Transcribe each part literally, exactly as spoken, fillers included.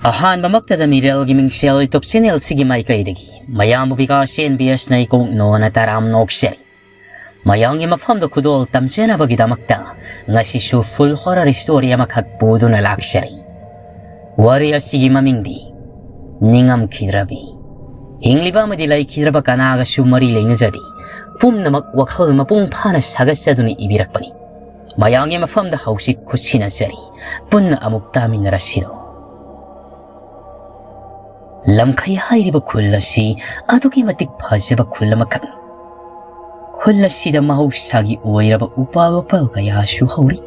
ꯑꯍꯥꯟꯕꯃꯛꯇꯗ ꯃꯤꯔꯦꯜꯒꯤ ꯃꯤꯡꯁꯦꯜ YouTube channel ꯁꯤꯒꯤ ꯃꯥꯏꯀꯩꯗꯒꯤ ꯃꯌꯥꯝꯕꯨ ꯕꯤꯀꯥꯁ ꯑꯦꯟ ꯕꯤ ꯑꯦꯁꯅ ꯏꯀꯣꯛ ꯅꯣꯟꯅ ꯇꯔꯥꯝ ꯅꯣꯛꯆꯔꯤ꯫ ꯃꯌꯥꯝꯒꯤ ꯃꯐꯝꯗ ꯈꯨꯗꯣꯜ ꯇꯝꯖꯅꯕꯒꯤꯗꯃꯛꯇ ꯉꯁꯤꯁꯨ full horror story ꯑꯃꯈꯛ ꯄꯨꯗꯨꯅ ꯂꯥꯛꯆꯔꯤ꯫ ꯋꯥꯔꯤ ꯑꯁꯤꯒꯤ ꯃꯃꯤꯡꯗꯤ ꯅꯤꯡꯉꯝꯈꯤꯗ꯭ꯔꯕꯤ꯫ ꯍꯤꯡꯂꯤꯕ ꯑꯃꯗꯤ ꯂꯩꯈꯤꯗ꯭ꯔꯕ ꯀꯅꯥꯒꯁꯨ ꯃꯔꯤ ꯂꯩꯅꯖꯗꯦ꯫ ꯄꯨꯝꯅꯃꯛ ꯋꯥꯈꯜ ꯃꯄꯨꯡ ꯐꯥꯅ ꯁꯥꯒꯠꯆꯗꯨꯅ ꯏꯕꯤꯔꯛꯄꯅꯤ꯫ ꯃꯌꯥꯝꯒꯤ ꯃꯐꯝꯗ ꯍꯧꯖꯤꯛ ꯈꯨꯠꯁꯤꯟꯅꯖꯔꯤ꯫ ꯄꯨꯟꯅ ꯑꯃꯨꯛ ꯇꯥꯃꯤꯟꯅꯔꯁꯤꯔꯣ? ꯂꯝꯈꯩ ꯍꯥꯏꯔꯤꯕ ꯈꯨꯜ ꯑꯁꯤ ꯑꯗꯨꯛꯀꯤ ꯃꯇꯤꯛ ꯐꯖꯕ ꯈꯨꯜ ꯑꯃꯈꯛꯅꯤ꯫ ꯈꯨꯜ ꯑꯁꯤꯗ ꯃꯍꯧꯁꯥꯒꯤ ꯑꯣꯏꯔꯕ ꯎꯄꯥꯜ ꯋꯥꯄꯥꯜ ꯀꯌꯥꯁꯨ ꯍꯧꯔꯤ꯫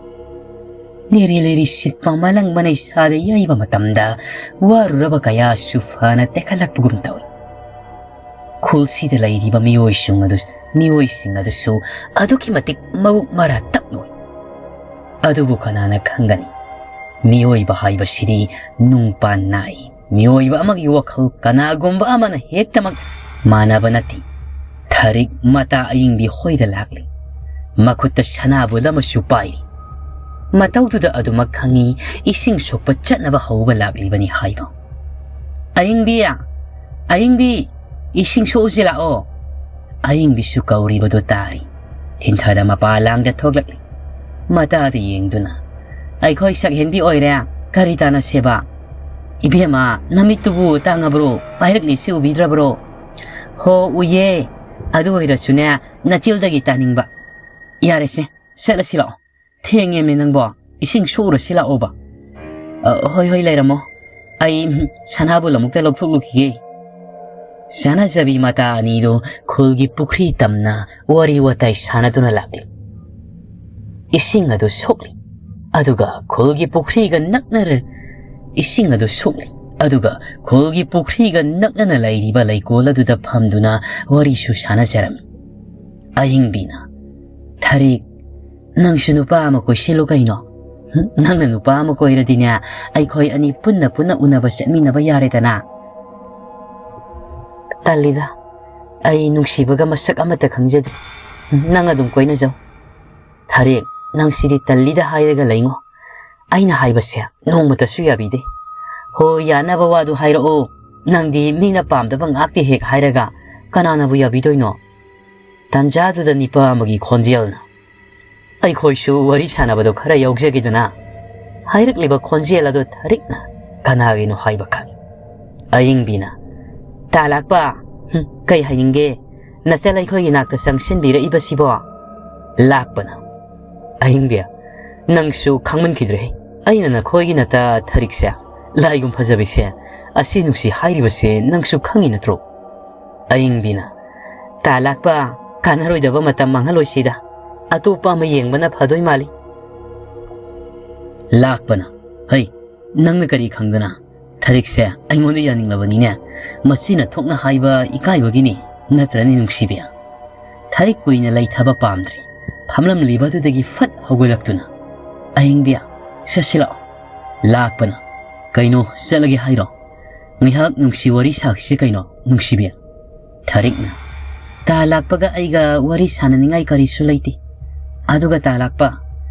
ꯂꯤꯔꯤ ꯂꯤꯔꯤ ꯁꯤꯠꯄ ꯃꯂꯪ ꯃꯅꯩ ꯁꯥꯗ ꯌꯩꯕ ꯃꯇꯝꯗ ꯋꯥꯔꯨꯔꯕ ꯀꯌꯥꯁꯨ ꯐꯅ ꯇꯦꯛꯈꯠꯂꯛꯄꯒꯨꯝ ꯇꯧꯏ꯫ ꯈꯨꯜꯁꯤꯗ ꯂꯩꯔꯤꯕ ꯃꯤꯑꯣꯏꯁꯤꯡ ꯑꯗꯨ, ꯃꯤꯑꯣꯏꯁꯤꯡ ꯑꯗꯨꯁꯨ ꯑꯗꯨꯛꯀꯤ ꯃꯇꯤꯛ ꯃꯕꯨꯛ ꯃꯔꯥ ꯇꯞꯅ ꯎꯏ꯫ ꯑꯗꯨꯕꯨ ꯀꯅꯥꯅ ꯈꯪꯒꯅꯤ? ꯃꯤꯑꯣꯏꯕ ꯍꯥꯏꯕꯁꯤꯗꯤ ꯅꯨꯡꯄꯥꯟ ꯅꯥꯏ꯫ ꯃꯤꯑꯣꯏꯕ ꯑꯃꯒꯤ ꯋꯥꯈꯜ ꯀꯅꯥꯒꯨꯝꯕ ꯑꯃꯅ ꯍꯦꯛꯇꯃꯛ ꯃꯥꯟꯅꯕ ꯅꯠꯇꯦ꯫ ꯊꯔꯤꯛ ꯃꯇꯥ ꯑꯌꯤꯡꯕꯤ ꯍꯣꯏꯗ ꯂꯥꯛꯂꯤ꯫ ꯃꯈꯨꯠꯇ ꯁꯅꯥꯕꯨꯜ ꯑꯃꯁꯨ ꯄꯥꯏꯔꯤ꯫ ꯃꯇꯧꯗꯨꯗ ꯑꯗꯨꯃꯛ ꯈꯪꯏ, ꯏꯁꯤꯡ ꯁꯣꯛꯄ ꯆꯠꯅꯕ ꯍꯧꯕ ꯂꯥꯛꯂꯤꯕꯅꯤ ꯍꯥꯏꯕ꯫ "ꯑꯌꯤꯡꯕꯤ! ꯑꯌꯤꯡꯕꯤ! ꯏꯁꯤꯡ ꯁꯣꯛꯎꯁꯤ ꯂꯥꯛꯑꯣ!" ꯑꯌꯤꯡꯕꯤꯁꯨ ꯀꯧꯔꯤꯕꯗꯨ ꯇꯥꯔꯤ꯫ ꯊꯤꯟꯊꯗ ꯃꯄꯥ ꯂꯥꯡꯗ ꯊꯣꯛꯂꯛꯂꯤ꯫ ꯃꯇꯥꯗ ꯌꯦꯡꯗꯨꯅ, "ꯑꯩꯈꯣꯏ ꯁꯛꯍꯦꯟꯕꯤ ꯑꯣꯏꯔꯦ, ꯀꯔꯤ ꯇꯥꯟꯅꯁꯦꯕ?" "ꯏꯕꯦꯝꯃ, ꯅꯃꯤꯠꯇꯨꯕꯨ ꯇꯥꯡꯉꯕ꯭ꯔꯣ? ꯄꯥꯏꯔꯛꯂꯤꯁꯤ ꯎꯕꯤꯗ꯭ꯔꯕ꯭ꯔꯣ?" "ꯍꯣ, ꯎꯏꯌꯦ꯫ ꯑꯗꯨ ꯑꯣꯏꯔꯁꯨꯅꯦ, ꯅꯆꯤꯜꯗꯒꯤ ꯇꯥꯅꯤꯡꯕ꯫ ꯌꯥꯔꯦꯁꯦ, ꯆꯠꯂꯁꯤ ꯂꯥꯛꯑꯣ꯫ ꯊꯦꯡꯉꯦꯃꯦ ꯅꯪꯕꯣ, ꯏꯁꯤꯡ ꯁꯣꯛꯎꯔꯁꯤ ꯂꯥꯛꯑꯣꯕ꯫" "ꯑ, ꯍꯣꯏ, ꯍꯣꯏ, ꯂꯩꯔꯝꯃꯣ꯫ ꯑꯩ, ꯎꯝ, ꯁꯅꯥꯕꯨꯜ ꯑꯃꯨꯛꯇ ꯂꯧꯊꯣꯛꯂꯨꯈꯤꯒꯦ꯫" ꯆꯥꯅꯖꯕꯤ ꯃꯇꯥ ꯑꯅꯤꯗꯨ ꯈꯨꯜꯒꯤ ꯄꯨꯈ꯭ꯔꯤ ꯇꯝꯅ ꯋꯥꯔꯤ ꯋꯥꯇꯥꯏ ꯁꯥꯟꯅꯗꯨꯅ ꯂꯥꯛꯂꯤ꯫ ꯏꯁꯤꯡ ꯑꯗꯨ ꯁꯣꯛꯂꯤ, ꯑꯗꯨꯒ ꯈꯨꯜꯒꯤ ꯄꯨꯈ꯭ꯔꯤꯒ ꯅꯛꯅꯔ-, ꯏꯁꯤꯡ ꯑꯗꯨ ꯁꯣꯛꯂꯤ, ꯑꯗꯨꯒ ꯈꯨꯜꯒꯤ ꯄꯨꯈ꯭ꯔꯤꯒ ꯅꯛꯅꯅ ꯂꯩꯔꯤꯕ ꯂꯩꯀꯣꯜ ꯑꯗꯨꯗ ꯐꯝꯗꯨꯅ ꯋꯥꯔꯤꯁꯨ ꯁꯥꯟꯅꯖꯔꯝꯃꯤ꯫ ꯑꯌꯤꯡꯕꯤꯅ, "ꯊꯔꯤꯛ, ꯅꯪꯁꯨ ꯅꯨꯄꯥ ꯑꯃ ꯀꯣꯏꯁꯤꯜꯂꯨ ꯀꯩꯅꯣ꯫ ꯍꯨꯝ, ꯅꯪꯅ ꯅꯨꯄꯥ ꯑꯃ ꯀꯣꯏꯔꯗꯤꯅꯦ, ꯑꯩꯈꯣꯏ ꯑꯅꯤ ꯄꯨꯟꯅ ꯄꯨꯟꯅ ꯎꯅꯕ ꯆꯠꯃꯤꯟꯅꯕ ꯌꯥꯔꯦꯗꯅ꯫" "ꯇꯜꯂꯤꯗ, ꯑꯩ ꯅꯨꯡꯁꯤꯕꯒ ꯃꯁꯛ ꯑꯃꯠꯇ ꯈꯪꯖꯗ꯭ꯔꯤ꯫ ꯅꯪ ꯑꯗꯨꯝ ꯀꯣꯏꯅꯖꯧ꯫" "ꯊꯔꯤꯛ, ꯅꯪ ꯁꯤꯗꯤ ꯇꯜꯂꯤꯗ ꯍꯥꯏꯔꯒ ꯂꯩꯉꯣ꯫ ꯑꯩꯅ ꯍꯥꯏꯕꯁꯦ ꯅꯣꯡꯃꯇꯁꯨ ꯌꯥꯕꯤꯗꯦ꯫ "ꯑꯣ, ꯌꯥꯅꯕ ꯋꯥꯗꯨ ꯍꯥꯏꯔꯛꯑꯣ꯫ ꯅꯪꯗꯤ ꯃꯤꯅ ꯄꯥꯝꯗꯕ ꯉꯥꯛꯇ ꯍꯦꯛ ꯍꯥꯏꯔꯒ ꯀꯅꯥꯅꯕꯨ ꯌꯥꯕꯤꯗꯣꯏꯅꯣ?" ꯇꯟꯖꯥꯗꯨꯗ ꯅꯤꯄꯥ ꯑꯃꯒꯤ ꯈꯣꯟꯖꯦꯜꯅ, "ꯑꯩꯈꯣꯏꯁꯨ ꯋꯥꯔꯤ ꯁꯥꯟꯅꯕꯗꯣ ꯈꯔ ꯌꯥꯎꯖꯒꯦꯗꯅ?" ꯍꯥꯏꯔꯛꯂꯤꯕ ꯈꯣꯟꯖꯦꯜ ꯑꯗꯣ ꯊꯥꯔꯤꯛꯅ ꯀꯅꯥꯒꯤꯅꯣ ꯍꯥꯏꯕ ꯈꯪꯏ꯫ ꯑꯌꯤꯡꯕꯤꯅ, "ꯇꯥ ꯂꯥꯛꯄ, ꯍꯨꯝ, ꯀꯩ ꯍꯥꯏꯅꯤꯡꯒꯦ? ꯅꯆꯜ ꯑꯩꯈꯣꯏꯒꯤ ꯅꯥꯛꯇ ꯆꯪꯁꯤꯟꯕꯤꯔꯛꯏꯕꯁꯤꯕꯣ?" ꯂꯥꯛꯄꯅ, "ꯑꯍꯤꯡꯕꯤ, ꯅꯪꯁꯨ ꯈꯪꯃꯟꯈꯤꯗ꯭ꯔꯦꯍꯦ꯫ ꯑꯩꯅ ꯅꯈꯣꯏꯒꯤ ꯅꯇꯥ ꯊꯥꯔꯤꯛꯁꯦ ꯂꯥꯏꯒꯨꯝ ꯐꯖꯕꯤꯁꯦ ꯑꯁꯤ ꯅꯨꯡꯁꯤ ꯍꯥꯏꯔꯤꯕꯁꯦ ꯅꯪꯁꯨ ꯈꯪꯉꯤ ꯅꯠꯇ꯭ꯔꯣ?" ꯑꯌꯤꯡꯕꯤꯅ, "ꯇꯥ ꯂꯥꯛꯄ, ꯀꯥꯟꯅꯔꯣꯏꯗꯕ ꯃꯇꯝ ꯃꯥꯡꯍꯜꯂꯣꯏꯁꯤꯗ꯫ ꯑꯇꯣꯞꯄ ꯑꯃ ꯌꯦꯡꯕꯅ ꯐꯗꯣꯏ ꯃꯥꯜꯂꯤ꯫" ꯂꯥꯛꯄꯅ, "ꯍꯩ, ꯅꯪꯅ ꯀꯔꯤ ꯈꯪꯗꯅ? ꯊꯥꯔꯤꯛꯁꯦ ꯑꯩꯉꯣꯟꯗ ꯌꯥꯅꯤꯡꯂꯕꯅꯤꯅꯦ꯫ ꯃꯁꯤꯅ ꯊꯣꯛꯅ ꯍꯥꯏꯕ ꯏꯀꯥꯏꯕꯒꯤꯅꯤ, ꯅꯠꯇ꯭ꯔꯅꯤ ꯅꯨꯡꯁꯤꯕꯤ?" ꯊꯥꯔꯤꯛ ꯀꯨꯏꯅ ꯂꯩꯊꯕ ꯄꯥꯝꯗ꯭ꯔꯤ꯫ ꯐꯝꯂꯝꯂꯤꯕꯗꯨꯗꯒꯤ ꯐꯠ ꯍꯧꯒꯠꯂꯛꯇꯨꯅ, "ꯑꯍꯤꯡꯕꯤ, ꯆꯠꯁꯤꯂꯥꯛꯑꯣ꯫" ꯂꯥꯛꯄꯅ, "ꯀꯩꯅꯣ, ꯆꯠꯂꯒꯦ ꯍꯥꯏꯔꯣ? ꯉꯥꯏꯍꯥꯛ ꯅꯨꯡꯁꯤ ꯋꯥꯔꯤ ꯁꯥꯈꯤꯁꯤ ꯀꯩꯅꯣ, ꯅꯨꯡꯁꯤꯕꯤ?" ꯊꯥꯔꯤꯛꯅ, "ꯇꯥ ꯂꯥꯛꯄꯒ ꯑꯩꯒ ꯋꯥꯔꯤ ꯁꯥꯟꯅꯅꯤꯡꯉꯥꯏ ꯀꯔꯤꯁꯨ ꯂꯩꯇꯦ꯫ ꯑꯗꯨꯒ ꯇꯥ ꯂꯥꯛꯄ,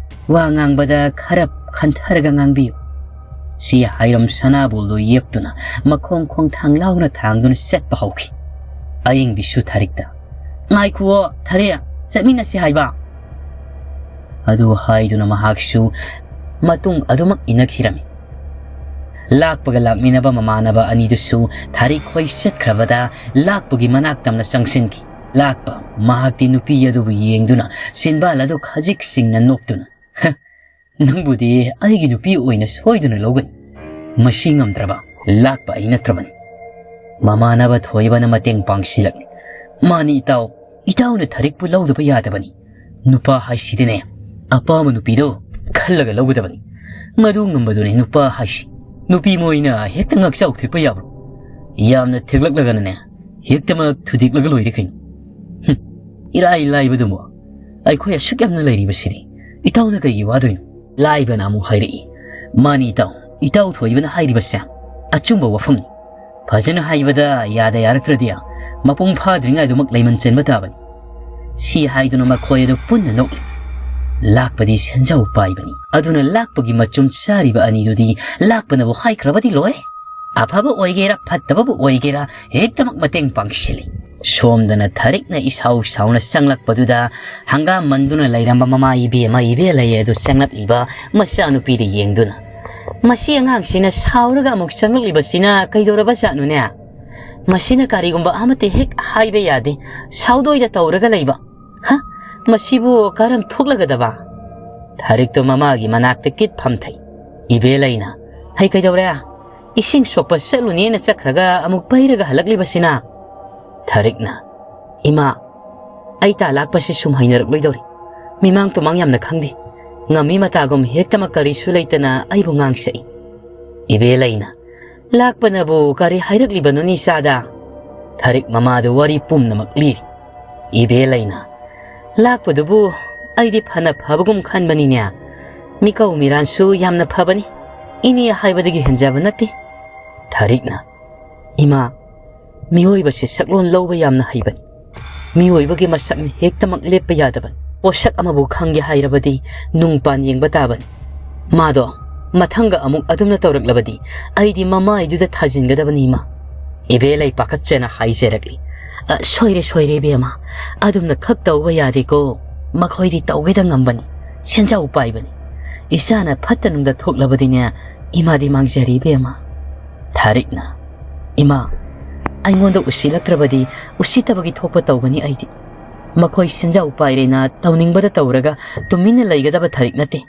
ꯋꯥ ꯉꯥꯡꯕꯗ ꯈꯔ ꯈꯟꯊꯔꯒ ꯉꯥꯡꯕꯤꯌꯨ꯫" ꯁꯤ ꯍꯥꯏꯔꯝ ꯁꯅꯥꯕꯨꯜꯗꯨ ꯌꯦꯞꯇꯨꯅ ꯃꯈꯣꯡ ꯈꯣꯡꯊꯥꯡ ꯂꯥꯎꯅ ꯊꯥꯡꯗꯨꯅ ꯆꯠꯄ ꯍꯧꯈꯤ꯫ ꯑꯌꯤꯡꯕꯤꯁꯨ ꯊꯥꯔꯤꯛꯇ, "ꯉꯥꯏꯈꯨꯑꯣ ꯊꯥꯔꯤꯛ, ꯆꯠꯃꯤꯟꯅꯁꯤ ꯍꯥꯏꯕ꯫" ꯑꯗꯨ ꯍꯥꯏꯗꯨꯅ ꯃꯍꯥꯛꯁꯨ ꯃꯇꯨꯡ ꯑꯗꯨꯃꯛ ꯏꯟꯅꯈꯤꯔꯝꯃꯤ꯫ ꯂꯥꯛꯄꯒ ꯂꯥꯛꯃꯤꯟꯅꯕ ꯃꯃꯥꯟꯅꯕ ꯑꯅꯤꯗꯨꯁꯨ ꯊꯥꯔꯤꯛ ꯍꯣꯏ ꯆꯠꯈ꯭ꯔꯕꯗ ꯂꯥꯛꯄꯒꯤ ꯃꯅꯥꯛ ꯇꯝꯅ ꯆꯪꯁꯤꯟꯈꯤ꯫ ꯂꯥꯛꯄ ꯃꯍꯥꯛꯇꯤ ꯅꯨꯄꯤ ꯑꯗꯨꯕꯨ ꯌꯦꯡꯗꯨꯅ ꯆꯤꯟꯕꯥꯜ ꯑꯗꯨ ꯈꯖꯤꯛ ꯁꯤꯡꯅ ꯅꯣꯛꯇꯨꯅ, "ꯍ, ꯅꯪꯕꯨꯗꯤ ꯑꯩꯒꯤ ꯅꯨꯄꯤ ꯑꯣꯏꯅ ꯁꯣꯏꯗꯅ ꯂꯧꯒꯅꯤ꯫ ꯃꯁꯤ ꯉꯝꯗ꯭ꯔꯕ ꯂꯥꯛꯄ ꯑꯩ ꯅꯠꯇ꯭ꯔꯕꯅꯤ꯫" ꯃꯃꯥꯟꯅꯕ ꯊꯣꯏꯕꯅ ꯃꯇꯦꯡ ꯄꯥꯡꯁꯤꯜꯂꯛꯂꯤ꯫ "ꯃꯥꯅꯤ ꯏꯇꯥꯎ, ꯏꯇꯥꯎꯅ ꯊꯥꯔꯤꯛꯄꯨ ꯂꯧꯗꯕ ꯌꯥꯗꯕꯅꯤ꯫ ꯅꯨꯄꯥ ꯍꯥꯏꯁꯤꯗꯤꯅꯦ, ꯑꯄꯥꯝꯕ ꯅꯨꯄꯤꯗꯣ ꯈꯜꯂꯒ ꯂꯧꯒꯗꯕꯅꯤ꯫ ꯃꯗꯨ ꯉꯝꯕꯗꯨꯅꯤ ꯅꯨꯄꯥ ꯍꯥꯏꯁꯤ꯫ ꯅꯨꯄꯤ ꯃꯣꯏꯅ ꯍꯦꯛꯇ ꯉꯥꯛꯆꯥꯎ ꯊꯦꯛꯄ ꯌꯥꯕ꯭ꯔꯣ? ꯌꯥꯝꯅ ꯊꯦꯛꯂꯛꯂꯒꯅꯅꯦ, ꯍꯦꯛꯇꯃꯛ ꯊꯨꯗꯦꯛꯂꯒ ꯂꯣꯏꯔꯦ ꯀꯩꯅꯣ꯫ ꯍꯨꯝ, ꯏꯔꯥꯏ ꯂꯥꯏꯕꯗꯨꯕꯨ꯫ ꯑꯩꯈꯣꯏ ꯑꯁꯨꯛ ꯌꯥꯝꯅ ꯂꯩꯔꯤꯕꯁꯤꯗꯤ ꯏꯇꯥꯎꯅ ꯀꯩꯒꯤ ꯋꯥꯗꯣꯏꯅꯣ?" ꯂꯥꯏꯕꯅ ꯑꯃꯨꯛ ꯍꯥꯏꯔꯛꯏ, "ꯃꯥꯅꯤ ꯏꯇꯥꯎ, ꯏꯇꯥꯎ ꯊꯣꯏꯕꯅ ꯍꯥꯏꯔꯤꯕꯁꯦ ꯑꯆꯨꯝꯕ ꯋꯥꯐꯝꯅꯤ꯫ ꯐꯖꯅ ꯍꯥꯏꯕꯗ ꯌꯥꯗ ꯌꯥꯔꯛꯇ꯭ꯔꯗꯤ ꯃꯄꯨꯡ ꯐꯥꯗ꯭ꯔꯤꯉꯩꯗꯨꯃꯛ ꯂꯩꯃꯟ ꯆꯟꯕ ꯇꯥꯕꯅꯤ꯫" ꯁꯤ ꯍꯥꯏꯗꯨꯅ ꯃꯈꯣꯏ ꯑꯗꯨ ꯄꯨꯟꯅ ꯅꯣꯛꯂꯤ꯫ ꯂꯥꯛꯄꯗꯤ ꯁꯦꯟꯖꯥꯎ ꯄꯥꯏꯕꯅꯤ꯫ ꯑꯗꯨꯅ ꯂꯥꯛꯄꯒꯤ ꯃꯆꯨꯝ ꯆꯥꯔꯤꯕ ꯑꯅꯤꯗꯨꯗꯤ ꯂꯥꯛꯄꯅꯕꯨ ꯍꯥꯏꯈ꯭ꯔꯕꯗꯤ ꯂꯣꯏ꯫ ꯑꯐꯕ ꯑꯣꯏꯒꯦꯔꯥ ꯐꯠꯇꯕꯕꯨ ꯑꯣꯏꯒꯦꯔꯥ ꯍꯦꯛꯇꯃꯛ ꯃꯇꯦꯡ ꯄꯥꯡꯁꯤꯜꯂꯤ꯫ ꯁꯣꯝꯗꯅ ꯊꯔꯤꯛꯅ ꯏꯁꯥꯎ ꯁꯥꯎꯅ ꯆꯪꯂꯛꯄꯗꯨꯗ ꯍꯪꯒꯥꯝ ꯃꯟꯗꯨꯅ ꯂꯩꯔꯝꯕ ꯃꯃꯥ ꯏꯕꯦꯝꯃ ꯏꯕꯦꯂꯩ ꯑꯗꯨ ꯆꯪꯂꯛꯂꯤꯕ ꯃꯆꯥꯅꯨꯄꯤꯗ ꯌꯦꯡꯗꯨꯅ, "ꯃꯁꯤ ꯑꯉꯥꯡꯁꯤꯅ ꯁꯥꯎꯔꯒ ꯑꯃꯨꯛ ꯆꯪꯂꯛꯂꯤꯕꯁꯤꯅ ꯀꯩꯗꯧꯔꯕ ꯖꯥꯠꯅꯣꯅꯦ? ꯃꯁꯤꯅ ꯀꯔꯤꯒꯨꯝꯕ ꯑꯃꯠꯇ ꯍꯦꯛ ꯍꯥꯏꯕ ꯌꯥꯗꯦ, ꯁꯥꯎꯗꯣꯏꯗ ꯇꯧꯔꯒ ꯂꯩꯕ꯫ ꯍ? ꯃꯁꯤꯕꯨ ꯀꯔꯝ ꯊꯣꯛꯂꯒꯗꯕ?" ꯊꯔꯤꯛꯇꯣ ꯃꯃꯥꯒꯤ ꯃꯅꯥꯛꯇ ꯀꯤꯠ ꯐꯝꯊꯩ꯫ ꯏꯕꯦꯂꯩꯅ, "ꯍꯩ, ꯀꯩꯗꯧꯔꯦ? ꯏꯁꯤꯡ ꯁꯣꯛꯄ ꯆꯠꯂꯨꯅꯦꯅ ꯆꯠꯈ꯭ꯔꯒ ꯑꯃꯨꯛ ꯄꯩꯔꯒ ꯍꯜꯂꯛꯂꯤꯕꯁꯤꯅ?" ꯊꯔꯤꯛꯅ, "ꯏꯃꯥ, ꯑꯩ ꯇꯥ ꯂꯥꯛꯄꯁꯤ ꯁꯨꯝ ꯍꯩꯅꯔꯛꯂꯣꯏꯗꯧꯔꯤ꯫ ꯃꯤꯃꯥꯡ ꯇꯨꯃꯥꯡ ꯌꯥꯝꯅ ꯈꯪꯗꯦ꯫ ꯉꯝꯃꯤ ꯃꯇꯥꯒꯨꯝ ꯍꯦꯛꯇꯃꯛ ꯀꯔꯤꯁꯨ ꯂꯩꯇꯅ ꯑꯩꯕꯨ ꯉꯥꯡꯁꯛꯏ꯫" ꯏꯕꯦꯂꯩꯅ, "ꯂꯥꯛꯄꯅꯕꯨ ꯀꯔꯤ ꯍꯥꯏꯔꯛꯂꯤꯕꯅꯣꯅꯤ ꯏꯆꯥꯗ?" ꯊꯔꯤꯛ ꯃꯃꯥꯗꯨ ꯋꯥꯔꯤ ꯄꯨꯝꯅꯃꯛ ꯂꯤꯔꯤ꯫ ꯏꯕꯦꯂꯩꯅ, "ꯂꯥꯛꯄꯗꯨꯕꯨ ꯑꯩꯗꯤ ꯐꯅ ꯐꯕꯒꯨꯝ ꯈꯟꯕꯅꯤꯅꯦ꯫ ꯃꯤꯀꯧ ꯃꯤꯔꯥꯟꯁꯨ ꯌꯥꯝꯅ ꯐꯕꯅꯤ꯫ ꯏꯅꯦ ꯍꯥꯏꯕꯗꯒꯤ ꯍꯦꯟꯖꯕ ꯅꯠꯇꯦ꯫" ꯊꯔꯤꯛꯅ, "ꯏꯃꯥ, ꯃꯤꯑꯣꯏꯕꯁꯦ ꯁꯛꯂꯣꯟ ꯂꯧꯕ ꯌꯥꯝꯅ ꯍꯩꯕꯅꯤ꯫ ꯃꯤꯑꯣꯏꯕꯒꯤ ꯃꯁꯛꯅ ꯍꯦꯛꯇꯃꯛ ꯂꯦꯞꯄ ꯌꯥꯗꯕꯅꯤ꯫ ꯄꯣꯠꯁꯛ ꯑꯃꯕꯨ ꯈꯪꯒꯦ ꯍꯥꯏꯔꯕꯗꯤ ꯅꯨꯡꯄꯥꯟ ꯌꯦꯡꯕ ꯇꯥꯕꯅꯤ꯫ ꯃꯥꯗꯣ ꯃꯊꯪꯒ ꯑꯃꯨꯛ ꯑꯗꯨꯝꯅ ꯇꯧꯔꯛꯂꯕꯗꯤ ꯑꯩꯗꯤ ꯃꯃꯥꯏꯗꯨꯗ ꯊꯥꯖꯤꯟꯒꯗꯕꯅꯤ, ꯏꯃꯥ꯫" ꯏꯕꯦꯂꯩ ꯄꯥꯈꯠꯆꯅ ꯍꯥꯏꯖꯔꯛꯂꯤ꯫ "ꯑ, ꯁꯣꯏꯔꯦ, ꯁꯣꯏꯔꯦ, ꯏꯕꯦꯝꯃ꯫ ꯑꯗꯨꯝꯅ ꯈꯛ ꯇꯧꯕ ꯌꯥꯗꯦꯀꯣ꯫ ꯃꯈꯣꯏꯗꯤ ꯇꯧꯒꯦꯗ ꯉꯝꯕꯅꯤ꯫ ꯁꯦꯟꯖꯥꯎ ꯄꯥꯏꯕꯅꯤ꯫ ꯏꯆꯥꯅ ꯐꯠꯇ ꯅꯨꯡꯗ ꯊꯣꯛꯂꯕꯗꯤꯅꯦ, ꯏꯃꯥꯗꯤ ꯃꯥꯡꯖꯔꯦ, ꯏꯕꯦꯝꯃ꯫" ꯊꯔꯤꯛꯅ, "ꯏꯃꯥ, ꯑꯩꯉꯣꯟꯗ ꯎꯁꯤꯜꯂꯛꯇ꯭ꯔꯕꯗꯤ ꯎꯁꯤꯠꯇꯕꯒꯤ ꯊꯣꯛꯄ ꯇꯧꯒꯅꯤ ꯑꯩꯗꯤ꯫ ꯃꯈꯣꯏ ꯁꯦꯟꯖꯥꯎ ꯄꯥꯏꯔꯦꯅ ꯇꯧꯅꯤꯡꯕꯗ ꯇꯧꯔꯒ ꯇꯨꯃꯤꯟꯅ ꯂꯩꯒꯗꯕ ꯊꯔꯤꯛ ꯅꯠꯇꯦ꯫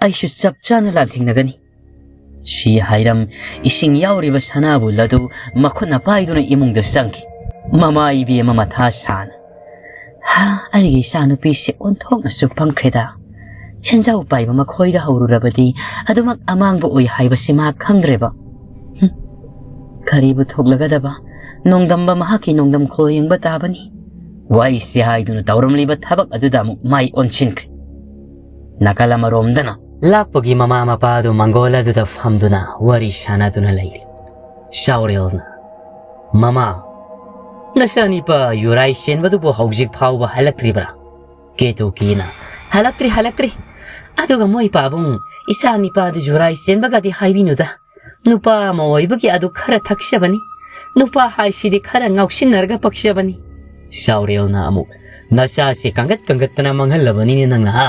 ꯑꯩꯁꯨ ꯆꯞ ꯆꯥꯅ ꯂꯥꯟꯊꯦꯡꯅꯒꯅꯤ꯫" ꯁꯤ ꯍꯥꯏꯔꯝ ꯏꯁꯤꯡ ꯌꯥꯎꯔꯤꯕ ꯁꯅꯥꯕꯨꯜ ꯑꯗꯨ ꯃꯈꯨꯠꯅ ꯄꯥꯏꯗꯨꯅ ꯏꯃꯨꯡꯗ ꯆꯪꯈꯤ꯫ ꯃꯃꯥ ꯏꯕꯦꯝꯃ ꯃꯊꯥ ꯁꯥꯅ, "ꯍꯥ, ꯑꯩꯒꯤ ꯏꯆꯥꯅꯨꯄꯤꯁꯦ ꯑꯣꯟꯊꯣꯛꯅꯁꯨ ꯄꯪꯈ꯭ꯔꯦꯗ꯫ ꯁꯦꯟꯖꯥꯎ ꯄꯥꯏꯕ ꯃꯈꯣꯏꯗ ꯍꯧꯔꯨꯔꯕꯗꯤ ꯑꯗꯨꯃꯛ ꯑꯃꯥꯡꯕ ꯑꯣꯏ ꯍꯥꯏꯕꯁꯤ ꯃꯥ ꯈꯪꯗ꯭ꯔꯦꯕ꯫ ꯍꯨꯝ, ꯀꯔꯤꯕꯨ ꯊꯣꯛꯂꯒꯗꯕ? ꯅꯣꯡꯗꯝꯕ ꯃꯍꯥꯛꯀꯤ ꯅꯣꯡꯗꯝꯈꯣꯜ ꯌꯦꯡꯕ ꯇꯥꯕꯅꯤ꯫" ꯋꯥꯔꯤꯁꯤ ꯍꯥꯏꯗꯨꯅ ꯇꯧꯔꯝꯂꯤꯕ ꯊꯕꯛ ꯑꯗꯨꯗ ꯑꯃꯨꯛ ꯃꯥꯏ ꯑꯣꯟꯁꯤꯟꯈ꯭ꯔꯦ꯫ ꯅꯥꯀꯜ ꯑꯃꯔꯣꯝꯗꯅ ꯂꯥꯛꯄꯒꯤ ꯃꯃꯥ ꯃꯄꯥ ꯑꯗꯨ ꯃꯪꯒꯣꯜ ꯑꯗꯨꯗ ꯐꯝꯗꯨꯅ ꯋꯥꯔꯤ ꯁꯥꯟꯅꯗꯨꯅ ꯂꯩꯔꯤ꯫ ꯆꯥꯎꯔꯦꯜꯅ, "ꯃꯃꯥ, ꯅꯆꯥꯅꯤꯄꯥ ꯌꯨꯔꯥꯏ ꯆꯦꯟꯕꯗꯨꯕꯨ ꯍꯧꯖꯤꯛ ꯐꯥꯎꯕ ꯍꯜꯂꯛꯇ꯭ꯔꯤꯕ꯭ꯔꯥ?" ꯀꯦꯇꯨꯀꯤꯅ, "ꯍꯜꯂꯛꯇ꯭ꯔꯤ, ꯍꯜꯂꯛꯇ꯭ꯔꯤ꯫ ꯑꯗꯨꯒ ꯃꯣꯏ ꯄꯥꯕꯨꯡ, ꯏꯆꯥ ꯅꯤꯄꯥꯗꯨ ꯖꯨꯔꯥꯏ ꯆꯦꯟꯕꯒꯗꯤ ꯍꯥꯏꯕꯤꯅꯨꯗ꯫ ꯅꯨꯄꯥ ꯑꯃ ꯑꯣꯏꯕꯒꯤ ꯑꯗꯨ ꯈꯔ ꯊꯛꯆꯕꯅꯤ꯫ ꯅꯨꯄꯥ ꯍꯥꯏꯁꯤꯗꯤ ꯈꯔ ꯉꯥꯎꯁꯤꯟꯅꯔꯒ ꯄꯛꯆꯕꯅꯤ꯫" ꯆꯥꯎꯔꯦꯜꯅ ꯑꯃꯨꯛ, "ꯅꯆꯥꯁꯦ ꯀꯪꯒꯠ ꯀꯪꯒꯠꯇꯅ ꯃꯥꯡꯍꯜꯂꯕꯅꯤꯅꯦ ꯅꯪꯅ, ꯍꯥ?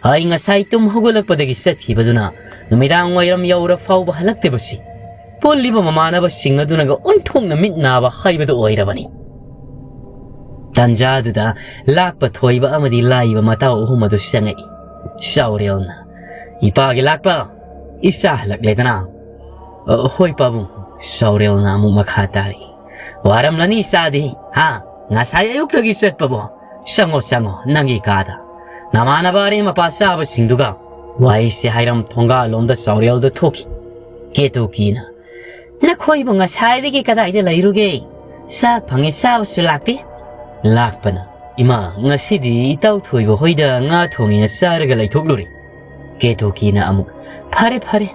ꯑꯩ ꯉꯁꯥꯏ ꯇꯨꯝ ꯍꯧꯒꯠꯂꯛꯄꯗꯒꯤ ꯆꯠꯈꯤꯕꯗꯨꯅ ꯅꯨꯃꯤꯗꯥꯡ ꯋꯥꯏꯔꯝ ꯌꯧꯔ ꯐꯥꯎꯕ ꯍꯜꯂꯛꯇꯕꯁꯤ ꯄꯨꯜꯂꯤꯕ ꯃꯃꯥꯟꯅꯕꯁꯤꯡ ꯑꯗꯨꯅꯒ ꯑꯣꯟꯊꯣꯛꯅ ꯃꯤꯠ ꯅꯥꯕ ꯍꯥꯏꯕꯗꯨ ꯑꯣꯏꯔꯕꯅꯤ꯫" ꯇꯟꯖꯥꯗꯨꯗ ꯂꯥꯛꯄ ꯊꯣꯏꯕ ꯑꯃꯗꯤ ꯂꯥꯏꯕ ꯃꯇꯥꯎ ꯑꯍꯨꯝ ꯑꯗꯨ ꯆꯪꯉꯛꯏ꯫ ꯆꯥꯎꯔꯦꯜꯅ, "ꯏꯄꯥꯒꯤ ꯂꯥꯛꯄ, ꯏꯆꯥ ꯍꯜꯂꯛꯂꯦꯗꯅ?" "ꯑ, ꯍꯣꯏ ꯄꯥꯕꯨꯡ꯫" ꯆꯥꯎꯔꯦꯜꯅ ꯑꯃꯨꯛ ꯃꯈꯥ ꯇꯥꯔꯛꯏ, "ꯋꯥꯔꯝꯂꯅꯤ ꯏꯆꯥꯗꯤ, ꯍꯥ? ꯉꯁꯥꯏ ꯑꯌꯨꯛꯇꯒꯤ ꯆꯠꯄꯕꯣ? ꯆꯪꯉꯣ, ꯆꯪꯉꯣ, ꯅꯪꯒꯤ ꯀꯥꯗ꯫ ꯅꯃꯥꯟꯅꯕ ꯑꯔꯦꯝ ꯑꯄꯥ ꯆꯥꯕꯁꯤꯡꯗꯨꯒ꯫" ꯋꯥꯍꯩꯁꯦ ꯍꯥꯏꯔꯝ ꯊꯣꯡꯒꯥꯜꯂꯣꯝꯗ ꯆꯥꯎꯔꯦꯜꯗ ꯊꯣꯛꯈꯤ꯫ ꯀꯦꯇꯨꯀꯤꯅ, "ꯅꯈꯣꯏꯕꯨ ꯉꯁꯥꯏꯗꯒꯤ ꯀꯗꯥꯏꯗ ꯂꯩꯔꯨꯒꯦ? ꯆꯥꯛ ꯐꯪꯉꯦ ꯆꯥꯕꯁꯨ ꯂꯥꯛꯇꯦ꯫" ꯂꯥꯛꯄꯅ, "ꯏꯃꯥ, ꯉꯁꯤꯗꯤ ꯏꯇꯥꯎ ꯊꯣꯏꯕ ꯍꯣꯏꯗ ꯉꯥ ꯊꯣꯡꯉꯦꯅ ꯆꯥꯔꯒ ꯂꯩꯊꯣꯛꯂꯨꯔꯦ꯫" ꯀꯦꯇꯨꯀꯤꯅ ꯑꯃꯨꯛ, "ꯐꯔꯦ, ꯐꯔꯦ,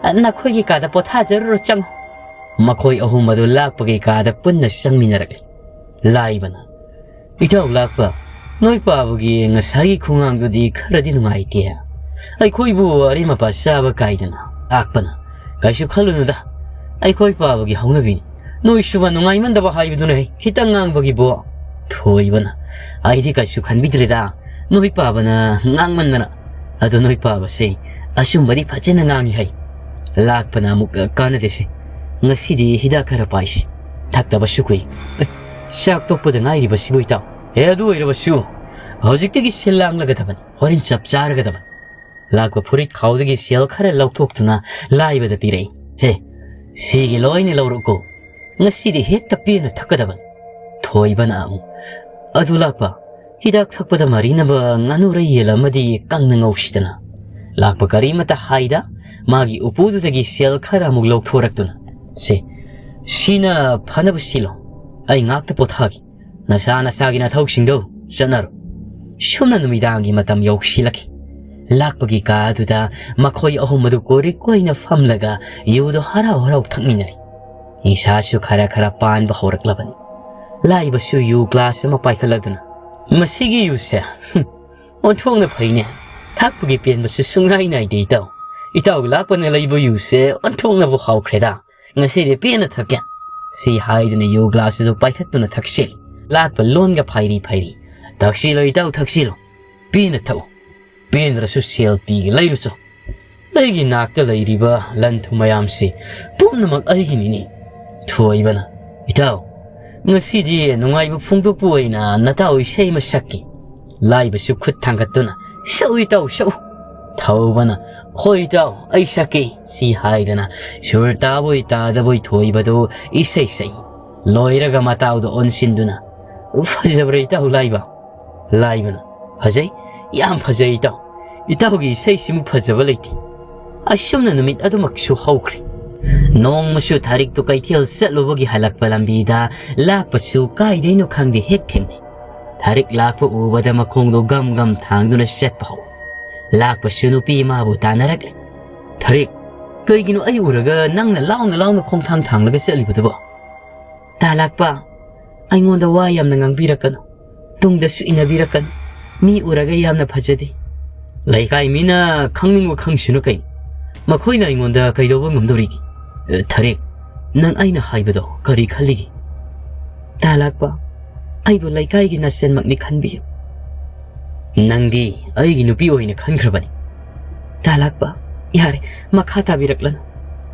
ꯅꯈꯣꯏꯒꯤ ꯀꯥꯗ ꯄꯣꯊꯥꯖꯔꯨꯔꯣ, ꯆꯪꯉꯨ꯫" ꯃꯈꯣꯏ ꯑꯍꯨꯝ ꯑꯗꯨ ꯂꯥꯛꯄꯒꯤ ꯀꯥꯗ ꯄꯨꯟꯅ ꯆꯪꯃꯤꯟꯅꯔꯛꯂꯦ꯫ ꯂꯥꯏꯕꯅ, "ꯏꯇꯥꯎ ꯂꯥꯛꯄ, ꯅꯣꯏ ꯄꯥꯕꯒꯤ ꯉꯁꯥꯏꯒꯤ ꯈꯣꯡꯉꯥꯡꯗꯨꯗꯤ ꯈꯔꯗꯤ ꯅꯨꯡꯉꯥꯏꯇꯦ꯫ ꯑꯩꯈꯣꯏꯕꯨ ꯑꯔꯦꯝ ꯑꯄꯥ ꯆꯥꯕ ꯀꯥꯏꯗꯅ꯫" ꯂꯥꯛꯄꯅ, "ꯀꯩꯁꯨ ꯈꯜꯂꯨꯅꯨꯗ, ꯑꯩꯈꯣꯏ ꯄꯥꯕꯒꯤ ꯍꯧꯅꯕꯤꯅꯤ꯫ ꯅꯣꯏꯁꯨꯕ ꯅꯨꯡꯉꯥꯏꯃꯟꯗꯕ ꯍꯥꯏꯕꯗꯨꯅ ꯍꯦ ꯈꯤꯇꯪ ꯉꯥꯡꯕꯒꯤꯕꯨ꯫" ꯊꯣꯏꯕꯅ, "ꯑꯩꯗꯤ ꯀꯩꯁꯨ ꯈꯟꯕꯤꯗ꯭ꯔꯦꯗ, ꯅꯣꯏ ꯄꯥꯕꯅ ꯉꯥꯡꯃꯟꯗꯅ꯫ ꯑꯗꯣ ꯅꯣꯏ ꯄꯥꯕꯁꯦ ꯑꯆꯨꯝꯕꯗꯤ ꯐꯖꯅ ꯉꯥꯡꯉꯤ ꯍꯥꯏ꯫" ꯂꯥꯛꯄꯅ ꯑꯃꯨꯛ, "ꯀꯥꯟꯅꯗꯦꯁꯦ, ꯉꯁꯤꯗꯤ ꯍꯤꯗꯥꯛ ꯈꯔ ꯄꯥꯏꯁꯤ, ꯊꯛꯇꯕꯁꯨ ꯀꯨꯏ꯫" "ꯑꯦ, ꯆꯥꯛ ꯇꯣꯛꯄꯗ ꯉꯥꯏꯔꯤꯕꯁꯤꯕꯨ ꯏꯇꯥꯎ?" "ꯑꯦ, ꯑꯗꯨ ꯑꯣꯏꯔꯕꯁꯨ ꯍꯧꯖꯤꯛꯇꯒꯤ ꯁꯤꯜ ꯂꯥꯡꯂꯒꯗꯕꯅꯤ, ꯍꯣꯔꯦꯟ ꯆꯞ ꯆꯥꯔꯒꯗꯕꯅꯤ꯫" ꯂꯥꯛꯄ ꯐꯨꯔꯤꯠ ꯈꯥꯎꯗꯒꯤ ꯁꯦꯜ ꯈꯔ ꯂꯧꯊꯣꯛꯇꯨꯅ ꯂꯥꯏꯕꯗ ꯄꯤꯔꯛꯏ꯫ "ꯁꯦ, ꯁꯤꯒꯤ ꯂꯣꯏꯅ ꯂꯧꯔꯛꯎꯀꯣ, ꯉꯁꯤꯗꯤ ꯍꯦꯛꯇ ꯄꯦꯟꯅ ꯊꯛꯀꯗꯕꯅꯤ꯫" ꯊꯣꯏꯕꯅ ꯑꯃꯨꯛ, "ꯑꯗꯨ ꯂꯥꯛꯄ, ꯍꯤꯗꯥꯛ ꯊꯛꯄꯗ ꯃꯔꯤꯅꯕ ꯉꯥꯅꯨꯔ ꯌꯦꯟ ꯑꯃꯗꯤ ꯀꯪꯅ ꯉꯧꯁꯤꯗꯅ꯫" ꯂꯥꯛꯄ ꯀꯔꯤꯃꯇ ꯍꯥꯏꯗ ꯃꯥꯒꯤ ꯎꯄꯨꯗꯨꯗꯒꯤ ꯁꯦꯜ ꯈꯔ ꯑꯃꯨꯛ ꯂꯧꯊꯣꯔꯛꯇꯨꯅ, "ꯁꯦ, ꯁꯤꯅ ꯐꯅꯕ ꯁꯤꯜꯂꯣ, ꯑꯩ ꯉꯥꯛꯇ ꯄꯣꯊꯥꯒꯦ꯫ ꯅꯁꯥ ꯅꯁꯥꯒꯤ ꯅꯊꯧꯁꯤꯡꯗꯣ ꯆꯠꯅꯔꯣ꯫" ꯁꯨꯝꯅ ꯅꯨꯃꯤꯗꯥꯡꯒꯤ ꯃꯇꯝ ꯌꯧꯁꯤꯜꯂꯛꯈꯤ꯫ ꯂꯥꯛꯄꯒꯤ ꯀꯥ ꯑꯗꯨꯗ ꯃꯈꯣꯏ ꯑꯍꯨꯝ ꯑꯗꯨ ꯀꯣꯔꯤꯛ ꯑꯣꯏꯅ ꯐꯝꯂꯒ ꯌꯨꯗꯣ ꯍꯔꯥꯎ ꯍꯔꯥꯎ ꯊꯛꯃꯤꯟꯅꯔꯤ꯫ ꯅꯤꯁꯥꯁꯨ ꯈꯔ ꯈꯔ ꯄꯥꯟꯕ ꯍꯧꯔꯛꯂꯕꯅꯤ꯫ ꯂꯥꯛꯏꯕꯁꯨ ꯌꯨ ꯒ꯭ꯂꯥꯁ ꯑꯃ ꯄꯥꯏꯈꯠꯂꯗꯨꯅ, "ꯃꯁꯤꯒꯤ ꯌꯨꯁꯦ, ꯍꯨꯝ, "ꯑꯣꯟꯊꯣꯛꯅ ꯐꯩꯅꯦ꯫ ꯊꯛꯄꯒꯤ ꯄꯦꯟꯕꯁꯨ ꯁꯨꯡꯉꯥꯏ ꯅꯥꯏꯗꯦ ꯏꯇꯥꯎ꯫ ꯏꯇꯥꯎ ꯂꯥꯛꯄꯅ ꯂꯩꯕ ꯌꯨꯁꯦ ꯑꯣꯟꯊꯣꯛꯅꯕꯨ ꯍꯥꯎꯈ꯭ꯔꯦꯗ꯫ ꯉꯁꯤꯗꯤ ꯄꯦꯟꯅ ꯊꯛꯀꯦ"꯫ ꯁꯤ ꯍꯥꯏꯗꯨꯅ ꯌꯨ ꯒ꯭ꯂꯥꯁ ꯑꯗꯨ ꯄꯥꯏꯈꯠꯇꯨꯅ ꯊꯛꯆꯤꯜꯂꯤ꯫ ꯂꯥꯛꯄ ꯂꯣꯟꯒ ꯐꯥꯏꯔꯤ ꯐꯥꯏꯔꯤ꯫ "ꯊꯛꯁꯤꯜꯂꯣ ꯏꯇꯥꯎ, ꯊꯛꯁꯤꯜꯂꯣ꯫ ꯄꯦꯟꯅ ꯊꯛꯎ꯫ ꯄꯦꯟꯗ꯭ꯔꯁꯨ ꯁꯦꯜ ꯄꯤꯒꯦ ꯂꯩꯔꯨꯆꯣ꯫ ꯑꯩꯒꯤ ꯅꯥꯛꯇ ꯂꯩꯔꯤꯕ ꯂꯟ ꯊꯨꯝ ꯃꯌꯥꯝꯁꯤ ꯄꯨꯝꯅꯃꯛ ꯑꯩꯒꯤꯅꯤꯅꯦ"꯫ ꯊꯣꯏꯕꯅ, "ꯏꯇꯥꯎ, ꯉꯁꯤꯗꯤ ꯅꯨꯡꯉꯥꯏꯕ ꯐꯣꯡꯗꯣꯛꯄ ꯑꯣꯏꯅ ꯅꯇꯥꯎ ꯏꯁꯩ ꯑꯃ ꯁꯛꯀꯦ"꯫ ꯂꯥꯏꯕꯁꯨ ꯈꯨꯠ ꯊꯥꯡꯒꯠꯇꯨꯅ, "ꯁꯛꯎ ꯏꯇꯥꯎ, ꯁꯛꯎ"꯫ ꯊꯧꯕꯅ, "ꯍꯣꯏ ꯏꯇꯥꯎ, ꯑꯩ ꯁꯛꯀꯦ" ꯁꯤ ꯍꯥꯏꯗꯅ ꯁꯨꯔ ꯇꯥꯕꯣꯏ ꯇꯥꯗꯕꯣꯏ ꯊꯣꯏꯕꯗꯨ ꯏꯁꯩ ꯁꯛꯏ꯫ ꯂꯣꯏꯔꯒ ꯃꯇꯥꯎꯗ ꯑꯣꯟꯁꯤꯟꯗꯨꯅ, "ꯐꯖꯕ꯭ꯔꯥ ꯏꯇꯥꯎ ꯂꯥꯏꯕ?" ꯂꯥꯏꯕꯅ, "ꯐꯖꯩ, ꯌꯥꯝ ꯐꯖꯩ ꯏꯇꯥꯎ꯫ ꯏꯇꯥꯎꯒꯤ ꯏꯁꯩꯁꯤꯃꯨꯛ ꯐꯖꯕ ꯂꯩꯇꯦ"꯫ ꯑꯁꯨꯝꯅ ꯅꯨꯃꯤꯠ ꯑꯗꯨꯃꯛꯁꯨ ꯍꯧꯈ꯭ꯔꯦ꯫ ꯅꯣꯡꯃꯁꯨ ꯊꯥꯔꯤꯛꯇꯨ ꯀꯩꯊꯦꯜ ꯆꯠꯂꯨꯕꯒꯤ ꯍꯜꯂꯛꯄ ꯂꯝꯕꯤꯗ ꯂꯥꯛꯄꯁꯨ ꯀꯥꯏꯗꯩꯅꯣ ꯈꯪꯗꯦ ꯍꯦꯛ ꯊꯦꯡꯅꯩ꯫ ꯊꯥꯔꯤꯛ ꯂꯥꯛꯄ ꯎꯕꯗ ꯃꯈꯣꯡꯗꯣ ꯒꯝ ꯒꯝ ꯊꯥꯡꯗꯨꯅ ꯆꯠꯄ ꯍꯧꯏ꯫ ꯂꯥꯛꯄꯁꯨ ꯅꯨꯄꯤ ꯑꯃꯕꯨ ꯇꯥꯟꯅꯔꯛꯂꯤ꯫ "ꯊꯥꯔꯤꯛ, ꯀꯩꯒꯤꯅꯣ ꯑꯩ ꯎꯔꯒ ꯅꯪꯅ ꯂꯥꯎꯅ ꯂꯥꯎꯅ ꯈꯣꯡꯊꯥꯡ ꯊꯥꯡꯂꯒ ꯆꯠꯂꯤꯕꯗꯨꯕꯣ?" "ꯇꯥ ꯂꯥꯛꯄ, ꯑꯩꯉꯣꯟꯗ ꯋꯥ ꯌꯥꯝꯅ ꯉꯥꯡꯕꯤꯔꯛꯀꯅꯨ꯫ ꯇꯨꯡꯗꯁꯨ ꯏꯟꯅꯕꯤꯔꯛꯀꯅꯨ꯫ ꯃꯤ ꯎꯔꯒ ꯌꯥꯝꯅ ꯐꯖꯗꯦ"꯫ "ꯂꯩꯀꯥꯏ ꯃꯤꯅ ꯈꯪꯅꯤꯡꯕ ꯈꯪꯁꯅꯨ ꯀꯩꯅꯣ꯫ ꯃꯈꯣꯏꯅ ꯑꯩꯉꯣꯟꯗ ꯀꯩꯗꯧꯕ ꯉꯝꯗꯧꯔꯤꯒꯦ?" "ꯑ, ꯊꯥꯔꯤꯛ, ꯅꯪ ꯑꯩꯅ ꯍꯥꯏꯕꯗꯣ ꯀꯔꯤ ꯈꯜꯂꯤꯒꯦ?" "ꯇꯥ ꯂꯥꯛꯄ, ꯑꯩꯕꯨ ꯂꯩꯀꯥꯏꯒꯤ ꯅꯆꯟꯃꯛꯅꯤ ꯈꯟꯕꯤꯌꯨ"꯫ "ꯅꯪꯗꯤ ꯑꯩꯒꯤ ꯅꯨꯄꯤ ꯑꯣꯏꯅ ꯈꯟꯈ꯭ꯔꯕꯅꯤ"꯫ "ꯇꯥ ꯂꯥꯛꯄ, ꯌꯥꯔꯦ, ꯃꯈꯥ ꯇꯥꯕꯤꯔꯛꯂꯅꯨ"꯫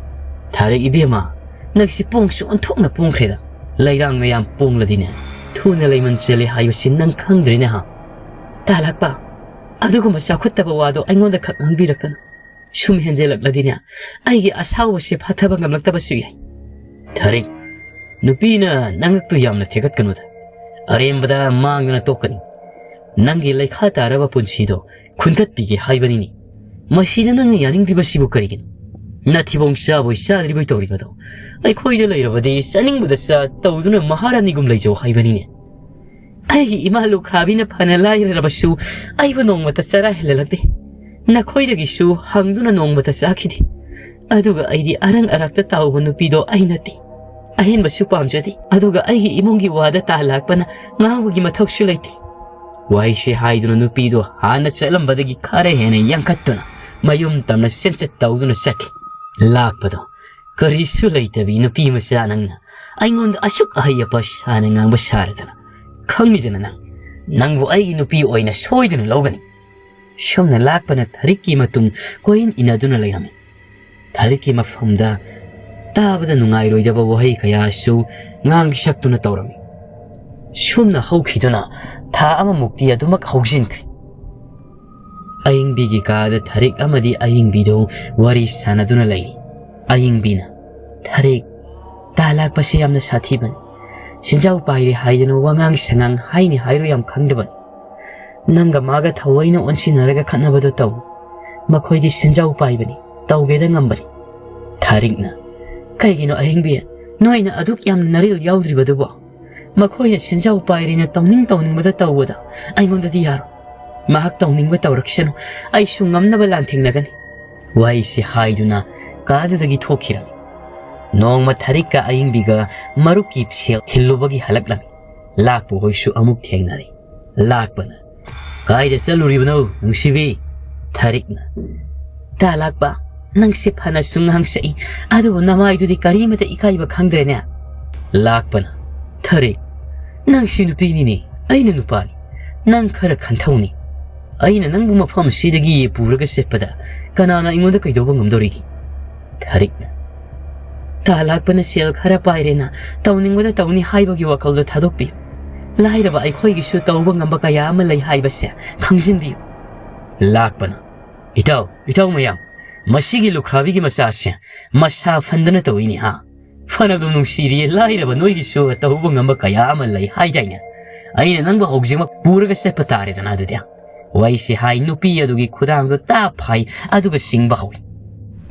"ꯊꯥꯔꯤꯛ ꯏꯕꯦꯝꯃ, ꯅꯪꯁꯤ ꯄꯣꯡꯁꯨ ꯑꯣꯟꯊꯣꯛꯅ ꯄꯣꯡꯈ꯭ꯔꯦꯗ꯫ ꯂꯩꯔꯥꯡꯅ ꯌꯥꯝ ꯄꯣꯡꯂꯗꯤꯅꯦ, ꯊꯨꯅ ꯂꯩꯃꯟ ꯆꯦꯜꯂꯦ ꯍꯥꯏꯕꯁꯤ ꯅꯪ ꯈꯪꯗ꯭ꯔꯤꯅꯦ ꯍꯥ?" "ꯇꯥ ꯂꯥꯛꯄ, ꯑꯗꯨꯒꯨꯝꯕ ꯆꯥꯎꯈꯠꯇꯕ ꯋꯥꯗꯣ ꯑꯩꯉꯣꯟꯗ ꯈꯛ ꯉꯥꯡꯕꯤꯔꯛꯀꯅꯨ꯫ ꯁꯨꯝ ꯍꯦꯟꯖꯜꯂꯛꯂꯗꯤꯅꯦ, ꯑꯩꯒꯤ ꯑꯁꯥꯎꯕꯁꯦ ꯐꯥꯊꯕ ꯉꯝꯂꯛꯇꯕꯁꯨ ꯌꯥꯏ"꯫ "ꯊꯥꯔꯤꯛ, ꯅꯨꯄꯤꯅ ꯅꯉꯛꯇꯨ ꯌꯥꯝꯅ ꯊꯦꯛꯀꯠꯀꯅꯨꯗ꯫ ꯑꯔꯦꯝꯕꯗ ꯃꯥꯡꯗꯅ ꯇꯣꯛꯀꯅꯤ꯫ ꯅꯪꯒꯤ ꯂꯩꯈꯥ ꯇꯥꯔꯕ ꯄꯨꯟꯁꯤꯗꯣ ꯈꯨꯟꯊꯠꯄꯤꯒꯦ ꯍꯥꯏꯕꯅꯤꯅꯦ꯫ ꯃꯁꯤꯗ ꯅꯪꯅ ꯌꯥꯅꯤꯡꯗ꯭ꯔꯤꯕꯁꯤꯕꯨ ꯀꯔꯤꯒꯤꯅꯣ? ꯅꯊꯤꯕꯣꯡ ꯆꯥꯕꯣꯏ ꯆꯥꯗ꯭ꯔꯤꯕꯣꯏ ꯇꯧꯔꯤꯕꯗꯣ꯫ ꯑꯩꯈꯣꯏꯗ ꯂꯩꯔꯕꯗꯤ ꯆꯥꯅꯤꯡꯕꯗ ꯆꯥ ꯇꯧꯗꯨꯅ ꯃꯍꯥꯔꯥꯅꯤꯒꯨꯝ ꯂꯩꯖꯧ ꯍꯥꯏꯕꯅꯤꯅꯦ꯫ ꯑꯩꯒꯤ ꯏꯃꯥ ꯂꯨꯈ꯭ꯔꯥꯕꯤꯅ ꯐꯅ ꯂꯥꯏꯔꯔꯕꯁꯨ ꯑꯩꯕꯨ ꯅꯣꯡꯃꯇ ꯆꯔꯥ ꯍꯦꯜꯍꯜꯂꯛꯇꯦ꯫ ꯅꯈꯣꯏꯗꯒꯤꯁꯨ ꯍꯪꯗꯨꯅ ꯅꯣꯡꯃꯇ ꯆꯥꯈꯤꯗꯦ꯫ ꯑꯗꯨꯒ ꯑꯩꯗꯤ ꯑꯔꯪ ꯑꯔꯥꯛꯇ ꯇꯥꯎꯕ ꯅꯨꯄꯤꯗꯣ ꯑꯩ ꯅꯠꯇꯦ꯫ ꯑꯍꯦꯟꯕꯁꯨ ꯄꯥꯝꯖꯗꯦ꯫ ꯑꯗꯨꯒ ꯑꯩꯒꯤ ꯏꯃꯨꯡꯒꯤ ꯋꯥꯗ ꯇꯥ ꯂꯥꯛꯄꯅ ꯉꯥꯡꯕꯒꯤ ꯃꯊꯧꯁꯨ ꯂꯩꯇꯦ"꯫ ꯋꯥꯍꯩꯁꯤ ꯍꯥꯏꯗꯨꯅ ꯅꯨꯄꯤꯗꯨ ꯍꯥꯟꯅ ꯆꯠꯂꯝꯕꯗꯒꯤ ꯈꯔ ꯍꯦꯟꯅ ꯌꯥꯡꯈꯠꯇꯨꯅ ꯃꯌꯨꯝ ꯇꯝꯅ ꯆꯦꯟꯆꯠ ꯇꯧꯗꯨꯅ ꯆꯠꯈꯤ꯫ ꯂꯥꯛꯄꯗꯣ, "ꯀꯔꯤꯁꯨ ꯂꯩꯇꯕꯤ ꯅꯨꯄꯤ ꯃꯆꯥ ꯅꯪꯅ ꯑꯩꯉꯣꯟꯗ ꯑꯁꯨꯛ ꯑꯍꯩ ꯑꯄꯥ ꯁꯥꯅ ꯉꯥꯡꯕ ꯁꯥꯔꯗꯅ? ꯈꯪꯉꯤꯗꯅ ꯅꯪ, ꯅꯪꯕꯨ ꯑꯩꯒꯤ ꯅꯨꯄꯤ ꯑꯣꯏꯅ ꯁꯣꯏꯗꯅ ꯂꯧꯒꯅꯤ"꯫ ꯁꯣꯝꯅ ꯂꯥꯛꯄꯅ ꯊꯔꯤꯛꯀꯤ ꯃꯇꯨꯡ ꯀꯣꯏꯏꯟ ꯏꯟꯅꯗꯨꯅ ꯂꯩꯔꯝꯃꯤ꯫ ꯊꯔꯤꯛꯀꯤ ꯃꯐꯝꯗ ꯇꯥꯕꯗ ꯅꯨꯡꯉꯥꯏꯔꯣꯏꯗꯕ ꯋꯥꯍꯩ ꯀꯌꯥꯁꯨ ꯉꯥꯡ ꯁꯛꯇꯨꯅ ꯇꯧꯔꯝꯃꯤ꯫ ꯁꯨꯝꯅ ꯍꯧꯈꯤꯗꯨꯅ ꯊꯥ ꯑꯃꯃꯨꯛꯇꯤ ꯑꯗꯨꯃꯛ ꯍꯧꯖꯤꯟꯈ꯭ꯔꯦ꯫ ꯑꯌꯤꯡꯕꯤꯒꯤ ꯀꯥꯗ ꯊꯔꯤꯛ ꯑꯃꯗꯤ ꯑꯌꯤꯡꯕꯤꯗꯨ ꯋꯥꯔꯤ ꯁꯥꯟꯅꯗꯨꯅ ꯂꯩꯔꯤ꯫ ꯑꯌꯤꯡꯕꯤꯅ, "ꯊꯔꯤꯛ, ꯇꯥ ꯂꯥꯛꯄꯁꯦ ꯌꯥꯝꯅ ꯁꯥꯊꯤꯕꯅꯤ꯫ ꯁꯦꯟꯖꯥꯎ ꯄꯥꯏꯔꯦ ꯍꯥꯏꯗꯅ ꯋꯥꯉꯥꯡ ꯁꯉꯥꯡ ꯍꯥꯏꯅꯤ ꯍꯥꯏꯔꯣꯏ ꯌꯥꯝ ꯈꯪꯗꯕꯅꯤ꯫ ꯅꯪꯒ ꯃꯥꯒ ꯊꯑꯣꯏꯅ ꯑꯣꯟꯁꯤꯟꯅꯔꯒ ꯈꯠꯅꯕꯗꯣ ꯇꯧ꯫ ꯃꯈꯣꯏꯗꯤ ꯁꯦꯟꯖꯥꯎ ꯄꯥꯏꯕꯅꯤ, ꯇꯧꯒꯦꯗ ꯉꯝꯕꯅꯤ"꯫ ꯊꯔꯤꯛꯅ, "ꯀꯩꯒꯤꯅꯣ ꯑꯍꯤꯡꯕꯤ, ꯅꯣꯏꯅ ꯑꯗꯨꯛ ꯌꯥꯝꯅ ꯅꯔꯤꯜ ꯌꯥꯎꯗ꯭ꯔꯤꯕꯗꯨꯕꯣ? ꯃꯈꯣꯏꯅ ꯁꯦꯟꯖꯥꯎ ꯄꯥꯏꯔꯦꯅ ꯇꯧꯅꯤꯡ ꯇꯧꯅꯤꯡꯕꯗ ꯇꯧꯕꯗ ꯑꯩꯉꯣꯟꯗꯗꯤ ꯌꯥꯔꯣꯏ꯫ ꯃꯍꯥꯛ ꯇꯧꯅꯤꯡꯕ ꯇꯧꯔꯛꯁꯅꯨ, ꯑꯩꯁꯨ ꯉꯝꯅꯕ ꯂꯥꯟꯊꯦꯡꯅꯒꯅꯤ"꯫ ꯋꯥꯍꯩꯁꯤ ꯍꯥꯏꯗꯨꯅ ꯀꯥꯗꯨꯗꯒꯤ ꯊꯣꯛꯈꯤꯔꯝꯃꯤ꯫ ꯅꯣꯡꯃ ꯊꯔꯤꯛꯀ ꯑꯌꯤꯡꯕꯤꯒ ꯃꯔꯨꯞꯀꯤ ꯁꯦꯜ ꯊꯤꯜꯂꯨꯕꯒꯤ ꯍꯜꯂꯛꯂꯝꯃꯤ꯫ ꯂꯥꯛꯄ ꯍꯣꯏꯁꯨ ꯑꯃꯨꯛ ꯊꯦꯡꯅꯔꯦ꯫ ꯂꯥꯛꯄꯅ, "ꯀꯥꯏꯗ ꯆꯠꯂꯨꯔꯤꯕꯅꯣ, ꯅꯨꯡꯁꯤꯕꯤ?" ꯊꯔꯤꯛꯅ, "ꯇꯥ ꯂꯥꯛꯄ, ꯅꯪꯁꯦ ꯐꯅꯁꯨ ꯉꯥꯡꯁꯛꯏ, ꯑꯗꯨꯕꯨ ꯅꯃꯥꯏꯗꯨꯗꯤ ꯀꯔꯤꯃꯇ ꯏꯀꯥꯏꯕ ꯈꯪꯗ꯭ꯔꯦꯅꯦ"꯫ ꯂꯥꯛꯄꯅ, "ꯊꯔꯤꯛ, ꯅꯪꯁꯤ ꯅꯨꯄꯤꯅꯤꯅꯦ, ꯑꯩꯅ ꯅꯨꯄꯥꯅꯤ꯫ ꯅꯪ ꯈꯔ ꯈꯟꯊꯧꯅꯦ꯫ ꯑꯩꯅ ꯅꯪꯕꯨ ꯃꯐꯝꯁꯤꯗꯒꯤ ꯄꯨꯔꯒ ꯆꯠꯄꯗ ꯀꯅꯥꯅ ꯑꯩꯉꯣꯟꯗ ꯀꯩꯗꯧꯕ ꯉꯝꯗꯧꯔꯤꯒꯦ?" ꯊꯔꯤꯛꯅ, "ꯇꯥ ꯂꯥꯛꯄꯅ ꯁꯦꯜ ꯈꯔ ꯄꯥꯏꯔꯦꯅ ꯇꯧꯅꯤꯡꯕꯗ ꯇꯧꯅꯤ ꯍꯥꯏꯕꯒꯤ ꯋꯥꯈꯜꯗꯣ ꯊꯥꯗꯣꯛꯄꯤꯌꯨ꯫ ꯂꯥꯏꯔꯕ ꯑꯩꯈꯣꯏꯒꯤꯁꯨ ꯇꯧꯕ ꯉꯝꯕ ꯀꯌꯥ ꯑꯃ ꯂꯩ ꯍꯥꯏꯕꯁꯦ ꯈꯪꯖꯤꯟꯕꯤꯌꯨ"꯫ ꯂꯥꯛꯄꯅ, "ꯏꯇꯥꯎ, ꯏꯇꯥꯎ ꯃꯌꯥꯝ, ꯃꯁꯤꯒꯤ ꯂꯨꯈ꯭ꯔꯥꯕꯤꯒꯤ ꯃꯆꯥꯁꯦ ꯃꯁꯥ ꯐꯟꯗꯅ ꯇꯧꯏꯅꯦ ꯍꯥ? ꯐꯅꯗꯨꯝ ꯅꯨꯡꯁꯤꯔꯤꯌꯦ, ꯂꯥꯏꯔꯕ ꯅꯣꯏꯒꯤꯁꯨ ꯇꯧꯕ ꯉꯝꯕ ꯀꯌꯥ ꯑꯃ ꯂꯩ ꯍꯥꯏꯗꯥꯏꯅꯦ? ꯑꯩꯅ ꯅꯪꯕꯨ ꯍꯧꯖꯤꯛꯃꯛ ꯄꯨꯔꯒ ꯆꯠꯄ ꯇꯥꯔꯦꯗꯅ ꯑꯗꯨꯗꯤ"꯫ ꯋꯥꯏꯁꯤ ꯍꯥꯏ ꯅꯨꯄꯤ ꯑꯗꯨꯒꯤ ꯈꯨꯗꯥꯡꯗꯣ ꯇꯥꯞ ꯐꯥꯏ, ꯑꯗꯨꯒ ꯆꯤꯡꯕ ꯍꯧꯏ꯫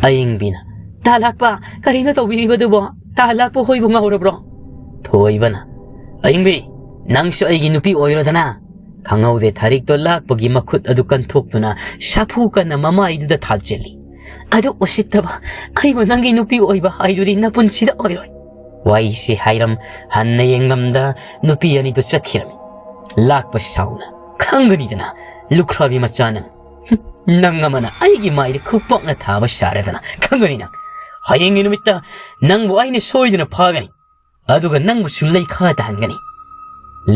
ꯑꯌꯤꯡꯕꯤꯅ, "ꯇꯥ ꯂꯥꯛꯄ, ꯀꯔꯤꯅꯣ ꯇꯧꯕꯤꯔꯤꯕꯗꯨꯕꯣ? ꯇꯥ ꯂꯥꯛꯄ ꯍꯣꯏꯕꯨ ꯉꯥꯎꯔꯕ꯭ꯔꯣ?" ꯊꯣꯏꯕꯅ, "ꯑꯌꯤꯡꯕꯤ, ꯅꯪꯁꯨ ꯑꯩꯒꯤ ꯅꯨꯄꯤ ꯑꯣꯏꯔꯣꯗꯅ"꯫ ꯈꯪꯍꯧꯗꯦ ꯊꯔꯤꯛꯇꯣ ꯂꯥꯛꯄꯒꯤ ꯃꯈꯨꯠ ꯑꯗꯨ ꯀꯟꯊꯣꯛꯇꯨꯅ ꯁꯥꯐꯨ ꯀꯟꯅ ꯃꯃꯥꯏꯗꯨꯗ ꯊꯥꯖꯤꯜꯂꯤ꯫ "ꯑꯗꯨ ꯎꯁꯤꯠꯇꯕ, ꯑꯩꯕꯨ ꯅꯪꯒꯤ ꯅꯨꯄꯤ ꯑꯣꯏꯕ ꯍꯥꯏꯗꯨꯗꯤ ꯅꯄꯨꯟꯁꯤꯗ ꯑꯣꯏꯔꯣꯏ"꯫ ꯋꯥꯏꯁꯤ ꯍꯥꯏꯔꯝ ꯍꯟꯅ ꯌꯦꯡꯂꯝꯗ ꯅꯨꯄꯤ ꯑꯅꯤꯗꯨ ꯆꯠꯈꯤꯔꯝꯃꯤ꯫ ꯂꯥꯛꯄ ꯁꯥꯎꯅ, ꯈꯪꯒꯅꯤꯗꯅ, ꯂꯨꯈ꯭ꯔꯥꯕꯤ ꯃꯆꯥ ꯅꯪ꯫ ꯍꯨꯝ, ꯅꯪ ꯑꯃꯅ ꯑꯩꯒꯤ ꯃꯥꯏꯗ ꯈꯨꯄꯥꯛꯅ ꯊꯥꯕ ꯁꯥꯔꯗꯅ꯫ ꯈꯪꯒꯅꯤ ꯅꯪ꯫ ꯍꯌꯦꯡꯒꯤ ꯅꯨꯃꯤꯠꯇ ꯅꯪꯕꯨ ꯑꯩꯅ ꯁꯣꯏꯗꯅ ꯐꯥꯒꯅꯤ꯫ ꯑꯗꯨꯒ ꯅꯪꯕꯨꯁꯨ ꯂꯩꯈꯥ ꯇꯥꯍꯟꯒꯅꯤ꯫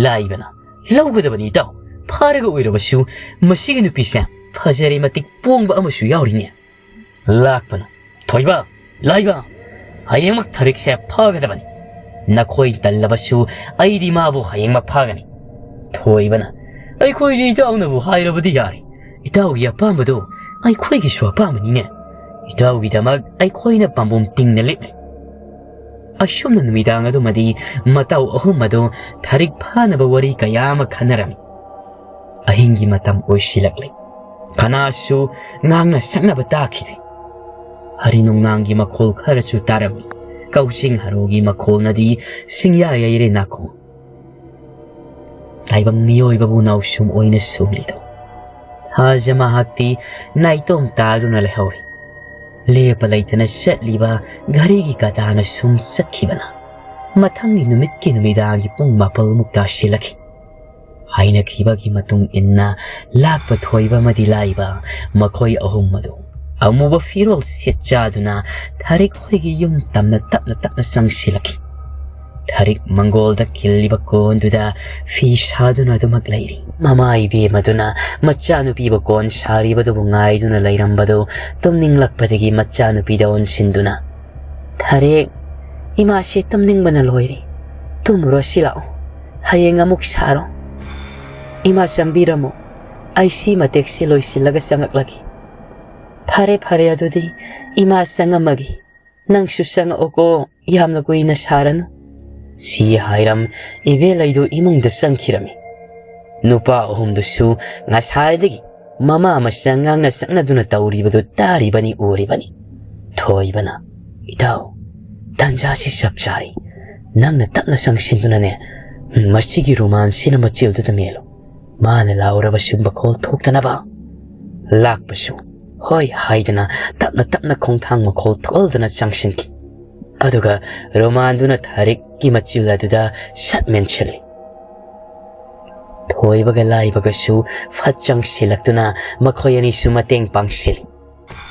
ꯂꯥꯏꯕꯅ, ꯂꯧꯒꯗꯕꯅꯤ ꯏꯇꯥꯎ꯫ ꯐꯥꯔꯒ ꯑꯣꯏꯔꯕꯁꯨ ꯃꯁꯤꯒꯤ ꯅꯨꯄꯤꯁꯦ ꯐꯖꯔꯦ, ꯃꯇꯤꯛ ꯄꯣꯡꯕ ꯑꯃꯁꯨ ꯌꯥꯎꯔꯤꯅꯦ꯫ ꯂꯥꯛꯄꯅ, ꯊꯣꯏꯕ, ꯂꯥꯏꯕ, ꯍꯌꯦꯡꯃꯛ ꯊꯔꯤꯛꯁꯦ ꯐꯥꯒꯗꯕꯅꯤ꯫ ꯅꯈꯣꯏ ꯇꯜꯂꯕꯁꯨ ꯑꯩꯗꯤ ꯃꯥꯕꯨ ꯍꯌꯦꯡꯃꯛ ꯐꯥꯒꯅꯤ꯫ ꯊꯣꯏꯕꯅ, ꯑꯩꯈꯣꯏꯗꯤ ꯏꯇꯥꯎꯅꯕꯨ ꯍꯥꯏꯔꯕꯗꯤ ꯌꯥꯔꯦ꯫ ꯏꯇꯥꯎꯒꯤ ꯑꯄꯥꯝꯕꯗꯨ ꯑꯩꯈꯣꯏꯒꯤꯁꯨ ꯑꯄꯥꯝꯕꯅꯤꯅꯦ꯫ ꯏꯇꯥꯎꯒꯤꯗꯃꯛ ꯑꯩꯈꯣꯏꯅ ꯄꯥꯝꯕꯣꯝ ꯇꯤꯡꯅ ꯂꯦꯞꯂꯤ꯫ ꯑꯁꯨꯝꯅ ꯅꯨꯃꯤꯗꯥꯡ ꯑꯗꯨꯃꯗꯤ ꯃꯇꯥꯎ ꯑꯍꯨꯝ ꯑꯗꯨ ꯊꯔꯤꯛ ꯐꯥꯅꯕ ꯋꯥꯔꯤ ꯀꯌꯥ ꯑꯃ ꯈꯟꯅꯔꯝꯃꯤ꯫ ꯑꯍꯤꯡꯒꯤ ꯃꯇꯝ ꯑꯣꯏꯁꯤꯜꯂꯛꯂꯦ꯫ ꯀꯅꯥꯁꯨ ꯉꯥꯡꯅ ꯁꯛꯅꯕ ꯇꯥꯈꯤꯗꯦ꯫ ꯍꯔꯤ ꯅꯣꯡꯅꯥꯡꯒꯤ ꯃꯈꯣꯜ ꯈꯔꯁꯨ ꯇꯥꯔꯝꯃꯤ꯫ ꯀꯧꯖꯤꯡ ꯍꯔꯣꯒꯤ ꯃꯈꯣꯜꯅꯗꯤ ꯁꯤꯡꯌꯥ ꯌꯩꯔꯦ ꯅꯥꯀꯣꯡ꯫ ꯇꯥꯏꯕꯪ ꯃꯤꯑꯣꯏꯕꯕꯨ ꯅꯥꯎꯁꯨꯝ ꯑꯣꯏꯅ ꯁꯨꯝꯂꯤꯗꯣ꯫ ꯊꯥꯖ ꯃꯍꯥꯛꯇꯤ ꯅꯥꯏꯇꯣꯝ ꯇꯥꯗꯨꯅ ꯂꯩꯍꯧꯔꯤ꯫ ꯂꯦꯞꯄ ꯂꯩꯇꯅ ꯆꯠꯂꯤꯕ ꯘꯔꯤꯒꯤ ꯀꯇꯥꯅ ꯁꯨꯝ ꯆꯠꯈꯤꯕꯅ ꯃꯊꯪꯒꯤ ꯅꯨꯃꯤꯠꯀꯤ ꯅꯨꯃꯤꯗꯥꯡꯒꯤ ꯄꯨꯡ ꯃꯥꯄꯜꯃꯨꯛ ꯇꯥꯁꯤꯜꯂꯛꯈꯤ꯫ ꯍꯥꯏꯅꯈꯤꯕꯒꯤ ꯃꯇꯨꯡ ꯏꯟꯅ ꯂꯥꯛꯄ ꯊꯣꯏꯕ ꯑꯃꯗꯤ ꯂꯥꯏꯕ, ꯃꯈꯣꯏ ꯑꯍꯨꯝ ꯑꯗꯨ ꯑꯃꯨꯕ ꯐꯤꯔꯣꯜ ꯁꯦꯠ ꯆꯥꯗꯨꯅ ꯊꯔꯤꯛ ꯍꯣꯏꯒꯤ ꯌꯨꯝ ꯇꯝꯅ ꯇꯞꯅ ꯇꯞꯅ ꯆꯪꯁꯤꯜꯂꯛꯈꯤ꯫ ꯊꯔꯤꯛ ꯃꯪꯒꯣꯜꯗ ꯈꯤꯜꯂꯤꯕ ꯀꯣꯟꯗꯨꯗ ꯐꯤ ꯁꯥꯗꯨꯅ ꯑꯗꯨꯃꯛ ꯂꯩꯔꯤ꯫ ꯃꯃꯥ ꯏꯕꯦꯝ ꯑꯗꯨꯅ ꯃꯆꯥꯅꯨꯄꯤꯕꯨ ꯀꯣꯟ ꯁꯥꯔꯤꯕꯗꯨꯕꯨ ꯉꯥꯏꯗꯨꯅ ꯂꯩꯔꯝꯕꯗꯨ ꯇꯨꯝꯅꯤꯡꯂꯛꯄꯗꯒꯤ ꯃꯆꯥꯅꯨꯄꯤꯗ ꯑꯣꯟꯁꯤꯟꯗꯨꯅ, "ꯊꯔꯤꯛ, ꯏꯃꯥꯁꯤ ꯇꯨꯝꯅꯤꯡꯕꯅ ꯂꯣꯏꯔꯦ꯫ ꯇꯨꯝꯃꯨꯔꯣ, ꯁꯤ ꯂꯥꯛꯑꯣ꯫ ꯍꯌꯦꯡ ꯑꯃꯨꯛ ꯁꯥꯔꯣ꯫ ꯏꯃꯥ, ꯆꯪꯕꯤꯔꯝꯃꯣ꯫ ꯑꯩ ꯁꯤ ꯃꯇꯦꯛꯁꯤ ꯂꯣꯏꯁꯤꯜꯂꯒ ꯆꯪꯉꯛꯂꯒꯦ꯫" "ꯐꯔꯦ, ꯐꯔꯦ, ꯑꯗꯨꯗꯤ ꯏꯃꯥ ꯆꯪꯉꯝꯃꯒꯦ꯫ ꯅꯪꯁꯨ ꯆꯪꯉꯛꯑꯣꯀꯣ, ꯌꯥꯝꯅ ꯀꯨꯏꯅ ꯁꯥꯔꯅꯨ꯫" ꯁꯤ ꯍꯥꯏꯔꯝ ꯏꯕꯦꯜ ꯑꯩꯗꯨ ꯏꯃꯨꯡꯗ ꯆꯪꯈꯤꯔꯝꯃꯤ꯫ ꯅꯨꯄꯥ ꯑꯍꯨꯝꯗꯨꯁꯨ ꯉꯁꯥꯏꯗꯒꯤ ꯃꯃꯥ ꯃꯆꯥ ꯉꯥꯡꯅ ꯁꯛꯅꯗꯨꯅ ꯇꯧꯔꯤꯕꯗꯨ ꯇꯥꯔꯤꯕꯅꯤ, ꯎꯔꯤꯕꯅꯤ꯫ ꯊꯣꯏꯕꯅ, "ꯏꯇꯥꯎ, ꯇꯟꯖꯥꯁꯤ ꯆꯞ ꯆꯥꯔꯤ꯫ ꯅꯪꯅ ꯇꯞꯅ ꯆꯪꯁꯤꯟꯗꯨꯅꯅꯦ, ꯃꯁꯤꯒꯤ ꯔꯨꯃꯥꯟꯁꯤꯅ ꯃꯆꯤꯜꯗꯨꯗ ꯃꯦꯜꯂꯨ꯫ ꯃꯥꯅ ꯂꯥꯎꯔꯕꯁꯨ ꯃꯈꯣꯜ ꯊꯣꯛꯇꯅꯕ꯫" ꯂꯥꯛꯄꯁꯨ ꯍꯣꯏ ꯍꯥꯏꯗꯅ ꯇꯞꯅ ꯇꯞꯅ ꯈꯣꯡꯊꯥꯡ ꯃꯈꯣꯜ ꯊꯣꯛꯍꯜꯗꯅ ꯆꯪꯁꯤꯟꯈꯤ꯫ ꯑꯗꯨꯒ ꯔꯣꯃꯥꯟꯗꯨꯅ ꯊꯥꯔꯤꯛꯀꯤ ꯃꯆꯤꯜ ꯑꯗꯨꯗ ꯁꯠ ꯃꯦꯟꯁꯤꯜꯂꯤ꯫ ꯊꯣꯏꯕꯒ ꯂꯥꯏꯕꯒꯁꯨ ꯐꯠ ꯆꯪꯁꯤꯜꯂꯛꯇꯨꯅ ꯃꯈꯣꯏ ꯑꯅꯤꯁꯨ ꯃꯇꯦꯡ ꯄꯥꯡꯁꯤꯜꯂꯤ꯫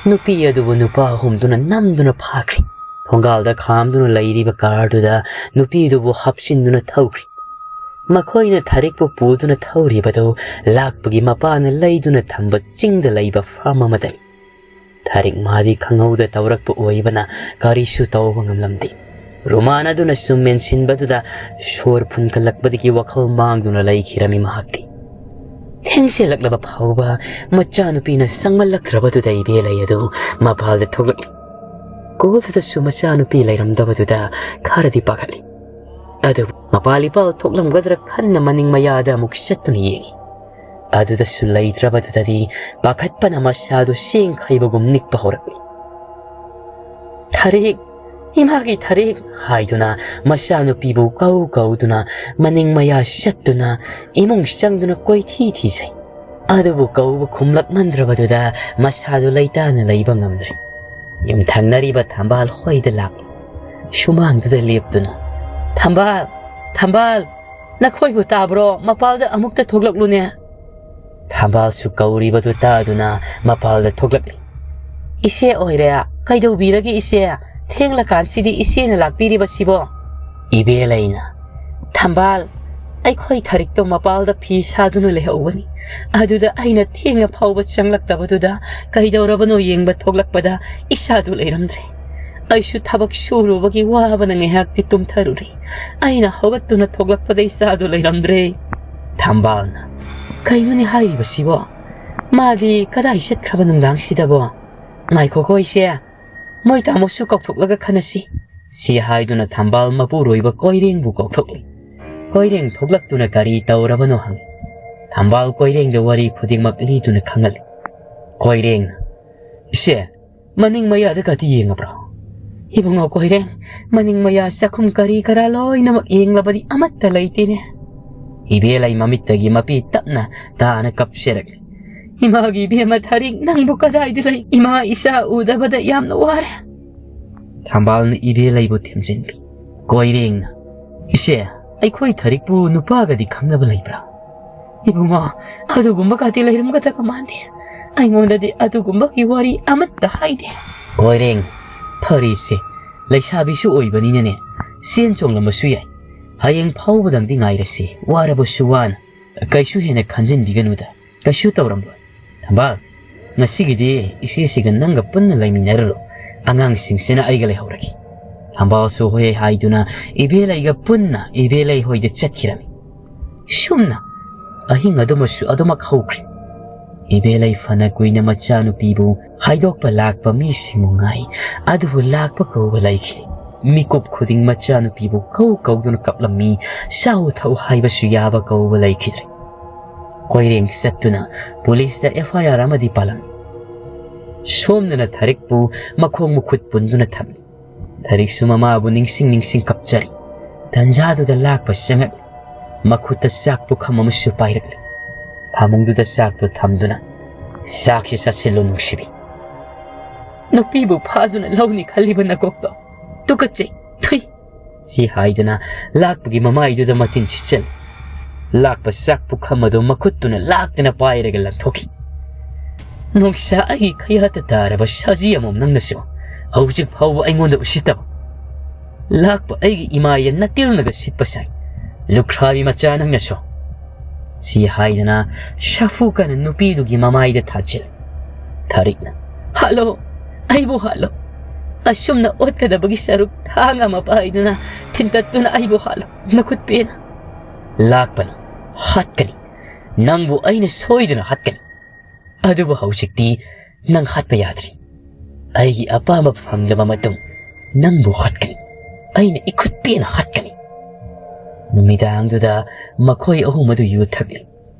ꯅꯨꯄꯤ ꯑꯗꯨꯕꯨ ꯅꯨꯄꯥ ꯑꯍꯨꯝꯗꯨꯅ ꯅꯝꯗꯨꯅ ꯐꯥꯈ꯭ꯔꯤ꯫ ꯊꯣꯡꯒꯥꯜꯗ ꯈꯥꯝꯗꯨꯅ ꯂꯩꯔꯤꯕ ꯀꯥꯔꯗꯨꯗ ꯅꯨꯄꯤꯗꯨꯕꯨ ꯍꯥꯞꯆꯤꯟꯗꯨꯅ ꯊꯧꯈ꯭ꯔꯤ꯫ ꯃꯈꯣꯏꯅ ꯊꯥꯔꯤꯛꯄꯨ ꯄꯨꯗꯨꯅ ꯊꯧꯔꯤꯕꯗꯨ ꯂꯥꯛꯄꯒꯤ ꯃꯄꯥꯅ ꯂꯩꯗꯨꯅ ꯊꯝꯕ ꯆꯤꯡꯗ ꯂꯩꯕ ꯐꯥꯔꯝ ꯑꯃꯗꯅꯤ꯫ ꯊꯥꯔꯤꯛ ꯃꯥꯗꯤ ꯈꯪꯍꯧꯗ ꯇꯧꯔꯛꯄ ꯑꯣꯏꯕꯅ ꯀꯔꯤꯁꯨ ꯇꯧꯕ ꯉꯝꯂꯝꯗꯦ꯫ ꯔꯨꯃꯥꯟ ꯑꯗꯨꯅ ꯁꯨꯝ ꯃꯦꯟꯁꯤꯟꯕꯗꯨꯗ ꯁꯣꯔ ꯐꯨꯟꯒꯠꯂꯛꯄꯗꯒꯤ ꯋꯥꯈꯜ ꯃꯥꯡꯗꯨꯅ ꯂꯩꯈꯤꯔꯝꯃꯤ ꯃꯍꯥꯛꯇꯤ꯫ ꯊꯦꯡꯁꯤꯜꯂꯛꯂꯕ ꯐꯥꯎꯕ ꯃꯆꯥꯅꯨꯄꯤꯅ ꯁꯪꯃꯜꯂꯛꯇ꯭ꯔꯕꯗꯨꯗ ꯏꯕꯦꯂꯩ ꯑꯗꯨ ꯃꯄꯥꯜꯗ ꯊꯣꯛꯂꯛꯂꯤ꯫ ꯀꯣꯜꯗꯨꯗꯁꯨ ꯃꯆꯥꯅꯨꯄꯤ ꯂꯩꯔꯝꯗꯕꯗꯨꯗ ꯈꯔꯗꯤ ꯄꯥꯈꯠꯂꯤ꯫ ꯑꯗꯨꯕꯨ ꯃꯄꯥꯜ ꯏꯄꯥꯜ ꯊꯣꯛꯂꯝꯒꯗ꯭ꯔꯥ ꯈꯟꯅ ꯃꯅꯤꯡ ꯃꯌꯥꯗ ꯑꯃꯨꯛ ꯆꯠꯇꯨꯅ ꯌꯦꯡꯉꯤ꯫ ꯑꯗꯨꯗꯁꯨ ꯂꯩꯇ꯭ꯔꯕꯗꯨꯗꯗꯤ ꯄꯥꯈꯠꯄꯅ ꯃꯁꯥꯗꯨ ꯆꯦꯡ ꯈꯩꯕꯒꯨꯝ ꯅꯤꯛꯄ ꯍꯧꯔꯛꯂꯤ꯫ "ꯊꯥꯔꯤꯛ, ꯏꯃꯥꯒꯤ ꯊꯥꯔꯤꯛ!" ꯍꯥꯏꯗꯨꯅ ꯃꯆꯥꯅꯨꯄꯤꯕꯨ ꯀꯧ ꯀꯧꯗꯨꯅ ꯃꯅꯤꯡ ꯃꯌꯥ ꯆꯠꯇꯨꯅ ꯏꯃꯨꯡ ꯆꯪꯗꯨꯅ ꯀꯣꯏꯊꯤ ꯊꯤꯖꯩ꯫ ꯑꯗꯨꯕꯨ ꯀꯧꯕ ꯈꯨꯝꯂꯛꯃꯟꯗ꯭ꯔꯕꯗꯨꯗ ꯃꯁꯥꯗꯨ ꯂꯩꯇꯥꯅ ꯂꯩꯕ ꯉꯝꯗ꯭ꯔꯦ꯫ ꯌꯨꯝꯊꯪꯅꯔꯤꯕ ꯊꯝꯕꯥꯜ ꯍꯣꯏꯗ ꯂꯥꯛꯂꯤ꯫ ꯁꯨꯃꯥꯡꯗꯨꯗ ꯂꯦꯞꯇꯨꯅ, "ꯊꯝꯕꯥꯜ, ꯊꯝꯕꯥꯜ, ꯅꯈꯣꯏꯕꯨ ꯇꯥꯕ꯭ꯔꯣ? ꯃꯄꯥꯜꯗ ꯑꯃꯨꯛꯇ ꯊꯣꯛꯂꯛꯂꯨꯅꯦ!" ꯊꯝꯕꯥꯜꯁꯨ ꯀꯧꯔꯤꯕꯗꯨ ꯇꯥꯗꯨꯅ ꯃꯄꯥꯜꯗ ꯊꯣꯛꯂꯛꯂꯤ꯫ "ꯏꯆꯦ ꯑꯣꯏꯔꯦ, ꯀꯩꯗꯧꯕꯤꯔꯒꯦ ꯏꯆꯦ? ꯊꯦꯡꯂꯀꯥꯟꯁꯤꯗꯤ ꯏꯆꯦꯅ ꯂꯥꯛꯄꯤꯔꯤꯕꯁꯤꯕꯣ?" ꯏꯕꯦꯂꯩꯅ, "ꯊꯝꯕꯥꯜ, ꯑꯩꯈꯣꯏ ꯊꯥꯔꯤꯛꯇꯣ ꯃꯄꯥꯜꯗ ꯐꯤ ꯁꯥꯗꯨꯅ ꯂꯩꯍꯧꯕꯅꯤ꯫ ꯑꯗꯨꯗ ꯑꯩꯅ ꯊꯦꯡꯅ ꯐꯥꯎꯕ ꯆꯪꯂꯛꯇꯕꯗꯨꯗ ꯀꯩꯗꯧꯔꯕꯅꯣ ꯌꯦꯡꯕ ꯊꯣꯛꯂꯛꯄꯗ ꯏꯆꯥꯗꯨ ꯂꯩꯔꯝꯗ꯭ꯔꯦ꯫ ꯑꯩꯁꯨ ꯊꯕꯛ ꯁꯨꯔꯨꯕꯒꯤ ꯋꯥꯕꯅ ꯉꯥꯏꯍꯥꯛꯇꯤ ꯇꯨꯝꯊꯔꯨꯔꯦ꯫ ꯑꯩꯅ ꯍꯧꯒꯠꯇꯨꯅ ꯊꯣꯛꯂꯛꯄꯗ ꯏꯆꯥꯗꯨ ꯂꯩꯔꯝꯗ꯭ꯔꯦ꯫" ꯊꯝꯕꯥꯜꯅ, "ꯀꯩꯅꯣꯅꯦ ꯍꯥꯏꯔꯤꯕꯁꯤꯕꯣ? ꯃꯥꯗꯤ ꯀꯗꯥꯏ ꯆꯠꯈ꯭ꯔꯕ ꯅꯨꯡꯗꯥꯡꯁꯤꯗꯕꯣ? ꯉꯥꯏꯈꯣꯀꯣ ꯏꯆꯦ, ꯃꯣꯏ ꯇꯥꯃꯣꯁꯨ ꯀꯧꯊꯣꯛꯂꯒ ꯈꯟꯅꯁꯤ꯫" ꯁꯤ ꯍꯥꯏꯗꯨꯅ ꯊꯝꯕꯥꯜ ꯃꯄꯨꯔꯣꯏꯕ ꯀꯣꯏꯔꯦꯡꯕꯨ ꯀꯧꯊꯣꯛꯂꯤ꯫ ꯀꯣꯏꯔꯦꯡ ꯊꯣꯛꯂꯛꯇꯨꯅ ꯀꯔꯤ ꯇꯧꯔꯕꯅꯣ ꯍꯪꯉꯤ꯫ ꯊꯝꯕꯥꯜ ꯀꯣꯏꯔꯦꯡꯗ ꯋꯥꯔꯤ ꯈꯨꯗꯤꯡꯃꯛ ꯂꯤꯗꯨꯅ ꯈꯪꯍꯜꯂꯤ꯫ ꯀꯣꯏꯔꯦꯡꯅ, "ꯏꯆꯦ, ꯃꯅꯤꯡ ꯃꯌꯥꯗꯒꯗꯤ ꯌꯦꯡꯉꯕ꯭ꯔꯣ?" "ꯏꯕꯨꯡꯉꯣ ꯀꯣꯏꯔꯦꯡ, ꯃꯅꯤꯡ ꯃꯌꯥ ꯆꯥꯛꯈꯨꯝ ꯀꯔꯤ ꯀꯔꯥ ꯂꯣꯏꯅꯃꯛ ꯌꯦꯡꯂꯕꯗꯤ ꯑꯃꯠꯇ ꯂꯩꯇꯦꯅꯦ꯫" ꯏꯕꯦꯂꯩ ꯃꯃꯤꯠꯇꯒꯤ ꯃꯄꯤ ꯇꯞꯅ ꯇꯥꯅ ꯀꯞꯆꯔꯛꯂꯤ꯫ "ꯏꯃꯥꯒꯤ ꯏꯕꯦꯝꯃ ꯊꯥꯔꯤꯛ, ꯅꯪꯕꯨ ꯀꯗꯥꯏꯗ ꯂꯩ? ꯏꯃꯥ ꯏꯆꯥ ꯎꯗꯕꯗ ꯌꯥꯝꯅ ꯋꯥꯔꯦ꯫" ꯊꯝꯕꯥꯜꯅ ꯏꯕꯦꯂꯩꯕꯨ ꯊꯦꯝꯖꯤꯟꯕꯤ꯫ ꯀꯣꯏꯔꯦꯡꯅ, "ꯏꯆꯦ, ꯑꯩꯈꯣꯏ ꯊꯥꯔꯤꯛꯄꯨ ꯅꯨꯄꯥꯒꯗꯤ ꯈꯪꯅꯕ ꯂꯩꯕ꯭ꯔꯥ?" ꯏꯕꯨꯡꯉꯣ, ꯑꯗꯨꯒꯨꯝꯕꯒꯗꯤ ꯂꯩꯔꯝꯒꯗꯕ ꯃꯥꯟꯗꯦ꯫ ꯑꯩꯉꯣꯟꯗꯗꯤ ꯑꯗꯨꯒꯨꯝꯕꯒꯤ ꯋꯥꯔꯤ ꯑꯃꯠꯇ ꯍꯥꯏꯗꯦ꯫ ꯀꯣꯏꯔꯦꯡ, ꯐꯔꯤꯁꯦ ꯂꯩꯁꯥꯕꯤꯁꯨ ꯑꯣꯏꯕꯅꯤꯅꯅꯦ, ꯆꯦꯟ ꯆꯣꯡꯂꯝꯕꯁꯨ ꯌꯥꯏ꯫ ꯍꯌꯦꯡ ꯐꯥꯎꯕꯗꯪꯗꯤ ꯉꯥꯏꯔꯁꯤ, ꯋꯥꯔꯕꯁꯨ ꯋꯥꯅ꯫ ꯀꯩꯁꯨ ꯍꯦꯟꯅ ꯈꯟꯖꯤꯟꯕꯤꯒꯅꯨꯗ, ꯀꯩꯁꯨ ꯇꯧꯔꯝꯂꯣꯏ꯫ ꯊꯝꯕꯥꯜ, ꯉꯁꯤꯒꯤꯗꯤ ꯏꯆꯦꯁꯤꯒ ꯅꯪꯒ ꯄꯨꯟꯅ ꯂꯩꯃꯤꯟꯅꯔꯨꯔꯣ, ꯑꯉꯥꯡꯁꯤꯡꯁꯤꯅ ꯑꯩꯒ ꯂꯩꯍꯧꯔꯒꯦ꯫ ꯊꯝꯕꯥꯜꯁꯨ ꯍꯣꯏ ꯍꯥꯏꯗꯨꯅ ꯏꯕꯦꯂꯩꯒ ꯄꯨꯟꯅ ꯏꯕꯦꯂꯩ ꯍꯣꯏꯗ ꯆꯠꯈꯤꯔꯝꯃꯤ꯫ ꯁꯨꯝꯅ ꯑꯍꯤꯡ ꯑꯗꯨꯃꯁꯨ ꯑꯗꯨꯃꯛ ꯍꯧꯈ꯭ꯔꯦ꯫ ꯏꯕꯦꯂꯩ ꯐꯅ ꯀꯨꯏꯅ ꯃꯆꯥꯅꯨꯄꯤꯕꯨ ꯍꯥꯏꯗꯣꯛꯄ ꯂꯥꯛꯄ ꯃꯤꯁꯤꯡꯕꯨ ꯉꯥꯏ, ꯑꯗꯨꯕꯨ ꯂꯥꯛꯄ ꯀꯧꯕ ꯂꯩꯈꯤꯗꯦ꯫ ꯃꯤꯀꯨꯞ ꯈꯨꯗꯤꯡ ꯃꯆꯥꯅꯨꯄꯤꯕꯨ ꯀꯧ ꯀꯧꯗꯨꯅ ꯀꯞꯂꯝꯃꯤ, ꯆꯥꯎ ꯊꯛꯎ ꯍꯥꯏꯕꯁꯨ ꯌꯥꯕ ꯀꯧꯕ ꯂꯩꯈꯤꯗ꯭ꯔꯦ꯫ ꯀꯣꯏꯔꯦꯡ ꯆꯠꯇꯨꯅ ꯄꯨꯂꯤꯁꯇ ꯑꯦꯐ ꯑꯥꯏ ꯑꯥꯔ ꯑꯃꯗꯤ ꯄꯥꯜꯂꯝꯃꯤ꯫ ꯁꯣꯝꯗꯅ ꯊꯥꯔꯤꯛꯄꯨ ꯃꯈꯣꯡ ꯃꯈꯨꯠ ꯄꯨꯟꯗꯨꯅ ꯊꯝꯂꯤ꯫ ꯊꯥꯔꯤꯛꯁꯨ ꯃꯃꯥꯕꯨ ꯅꯤꯡꯁꯤꯡ ꯅꯤꯡꯁꯤꯡ ꯀꯞꯆꯔꯤ꯫ ꯇꯟꯖꯥꯗꯨꯗ ꯂꯥꯛꯄ ꯆꯪꯉꯛꯂꯤ꯫ ꯃꯈꯨꯠꯇ ꯆꯥꯛ ꯄꯨꯈꯝ ꯑꯃꯁꯨ ꯄꯥꯏꯔꯛꯂꯤ꯫ ꯐꯃꯨꯡꯗꯨꯗ ꯆꯥꯛꯇꯨ ꯊꯝꯗꯨꯅ, "ꯆꯥꯛꯁꯤ ꯆꯥꯁꯤꯜꯂꯨ ꯅꯨꯡꯁꯤꯕꯤ꯫ ꯅꯨꯄꯤꯕꯨ ꯐꯥꯗꯨꯅ ꯂꯧꯅꯤ ꯈꯜꯂꯤꯕ ꯅꯀꯣꯛꯇꯣ ꯇꯨꯀꯠꯆꯩ, ꯊꯨꯏ!" ꯁꯤ ꯍꯥꯏꯗꯨꯅ ꯂꯥꯛꯄꯒꯤ ꯃꯃꯥꯏꯗꯨꯗ ꯃꯇꯤꯟ ꯁꯤꯠꯆꯜꯂꯤ꯫ ꯂꯥꯛꯄ ꯆꯥꯛ ꯄꯨꯈꯝ ꯑꯗꯨ ꯃꯈꯨꯠꯇꯨꯅ ꯂꯥꯛꯇꯅ ꯄꯥꯏꯔꯒ ꯂꯪꯊꯣꯛꯈꯤ꯫ "ꯅꯣꯡꯁꯥ ꯑꯩꯒꯤ ꯈꯌꯥꯠꯇ ꯇꯥꯔꯕ ꯁꯖꯤ ꯑꯃꯣꯝ ꯅꯪꯅꯁꯨ ꯍꯧꯖꯤꯛ ꯐꯥꯎꯕ ꯑꯩꯉꯣꯟꯗ ꯎꯁꯤꯠꯇꯕ꯫ ꯂꯥꯛꯄ ꯑꯩꯒꯤ ꯏꯃꯥ ꯌꯦꯟ ꯅꯇꯤꯜꯅꯒ ꯁꯤꯠꯄ ꯁꯥꯏ꯫ ꯂꯨꯈ꯭ꯔꯥꯕꯤ ꯃꯆꯥ ꯅꯪꯅꯁꯨ!" ꯁꯤ ꯍꯥꯏꯗꯨꯅ ꯁꯥꯐꯨ ꯀꯟꯅ ꯅꯨꯄꯤꯗꯨꯒꯤ ꯃꯃꯥꯏꯗ ꯊꯥꯖꯤꯜꯂꯤ꯫ ꯊꯥꯔꯤꯛꯅ, "ꯍꯥꯠꯂꯣ, ꯑꯩꯕꯨ ꯍꯥꯠꯂꯣ꯫ ꯑꯁꯨꯝꯅ ꯑꯣꯠꯀꯗꯕꯒꯤ ꯁꯔꯨꯛ ꯊꯥꯡ ꯑꯃ ꯄꯥꯏꯗꯨꯅ ꯊꯤꯟꯇꯠꯇꯨꯅ ꯑꯩꯕꯨ ꯍꯥꯠꯂꯣ, ꯅꯈꯨꯠ ꯄꯦꯟꯅ!" ꯂꯥꯛꯄꯅ, "ꯍꯥꯠꯀꯅꯤ, ꯅꯪꯕꯨ ꯑꯩꯅ ꯁꯣꯏꯗꯅ ꯍꯥꯠꯀꯅꯤ꯫ ꯑꯗꯨꯕꯨ ꯍꯧꯖꯤꯛꯇꯤ ꯅꯪ ꯍꯥꯠꯄ ꯌꯥꯗ꯭ꯔꯤ꯫ ꯑꯩꯒꯤ ꯑꯄꯥꯝꯕ ꯐꯪꯂꯕ ꯃꯇꯨꯡ ꯅꯪꯕꯨ ꯍꯥꯠꯀꯅꯤ꯫ ꯑꯩꯅ ꯏꯈꯨꯠ ꯄꯦꯟꯅ ꯍꯥꯠꯀꯅꯤ꯫" ꯅꯨꯃꯤꯗꯥꯡꯗꯨꯗ ꯃꯈꯣꯏ ꯑꯍꯨꯝ ꯑꯗꯨ ꯌꯨ ꯊꯛꯂꯤ꯫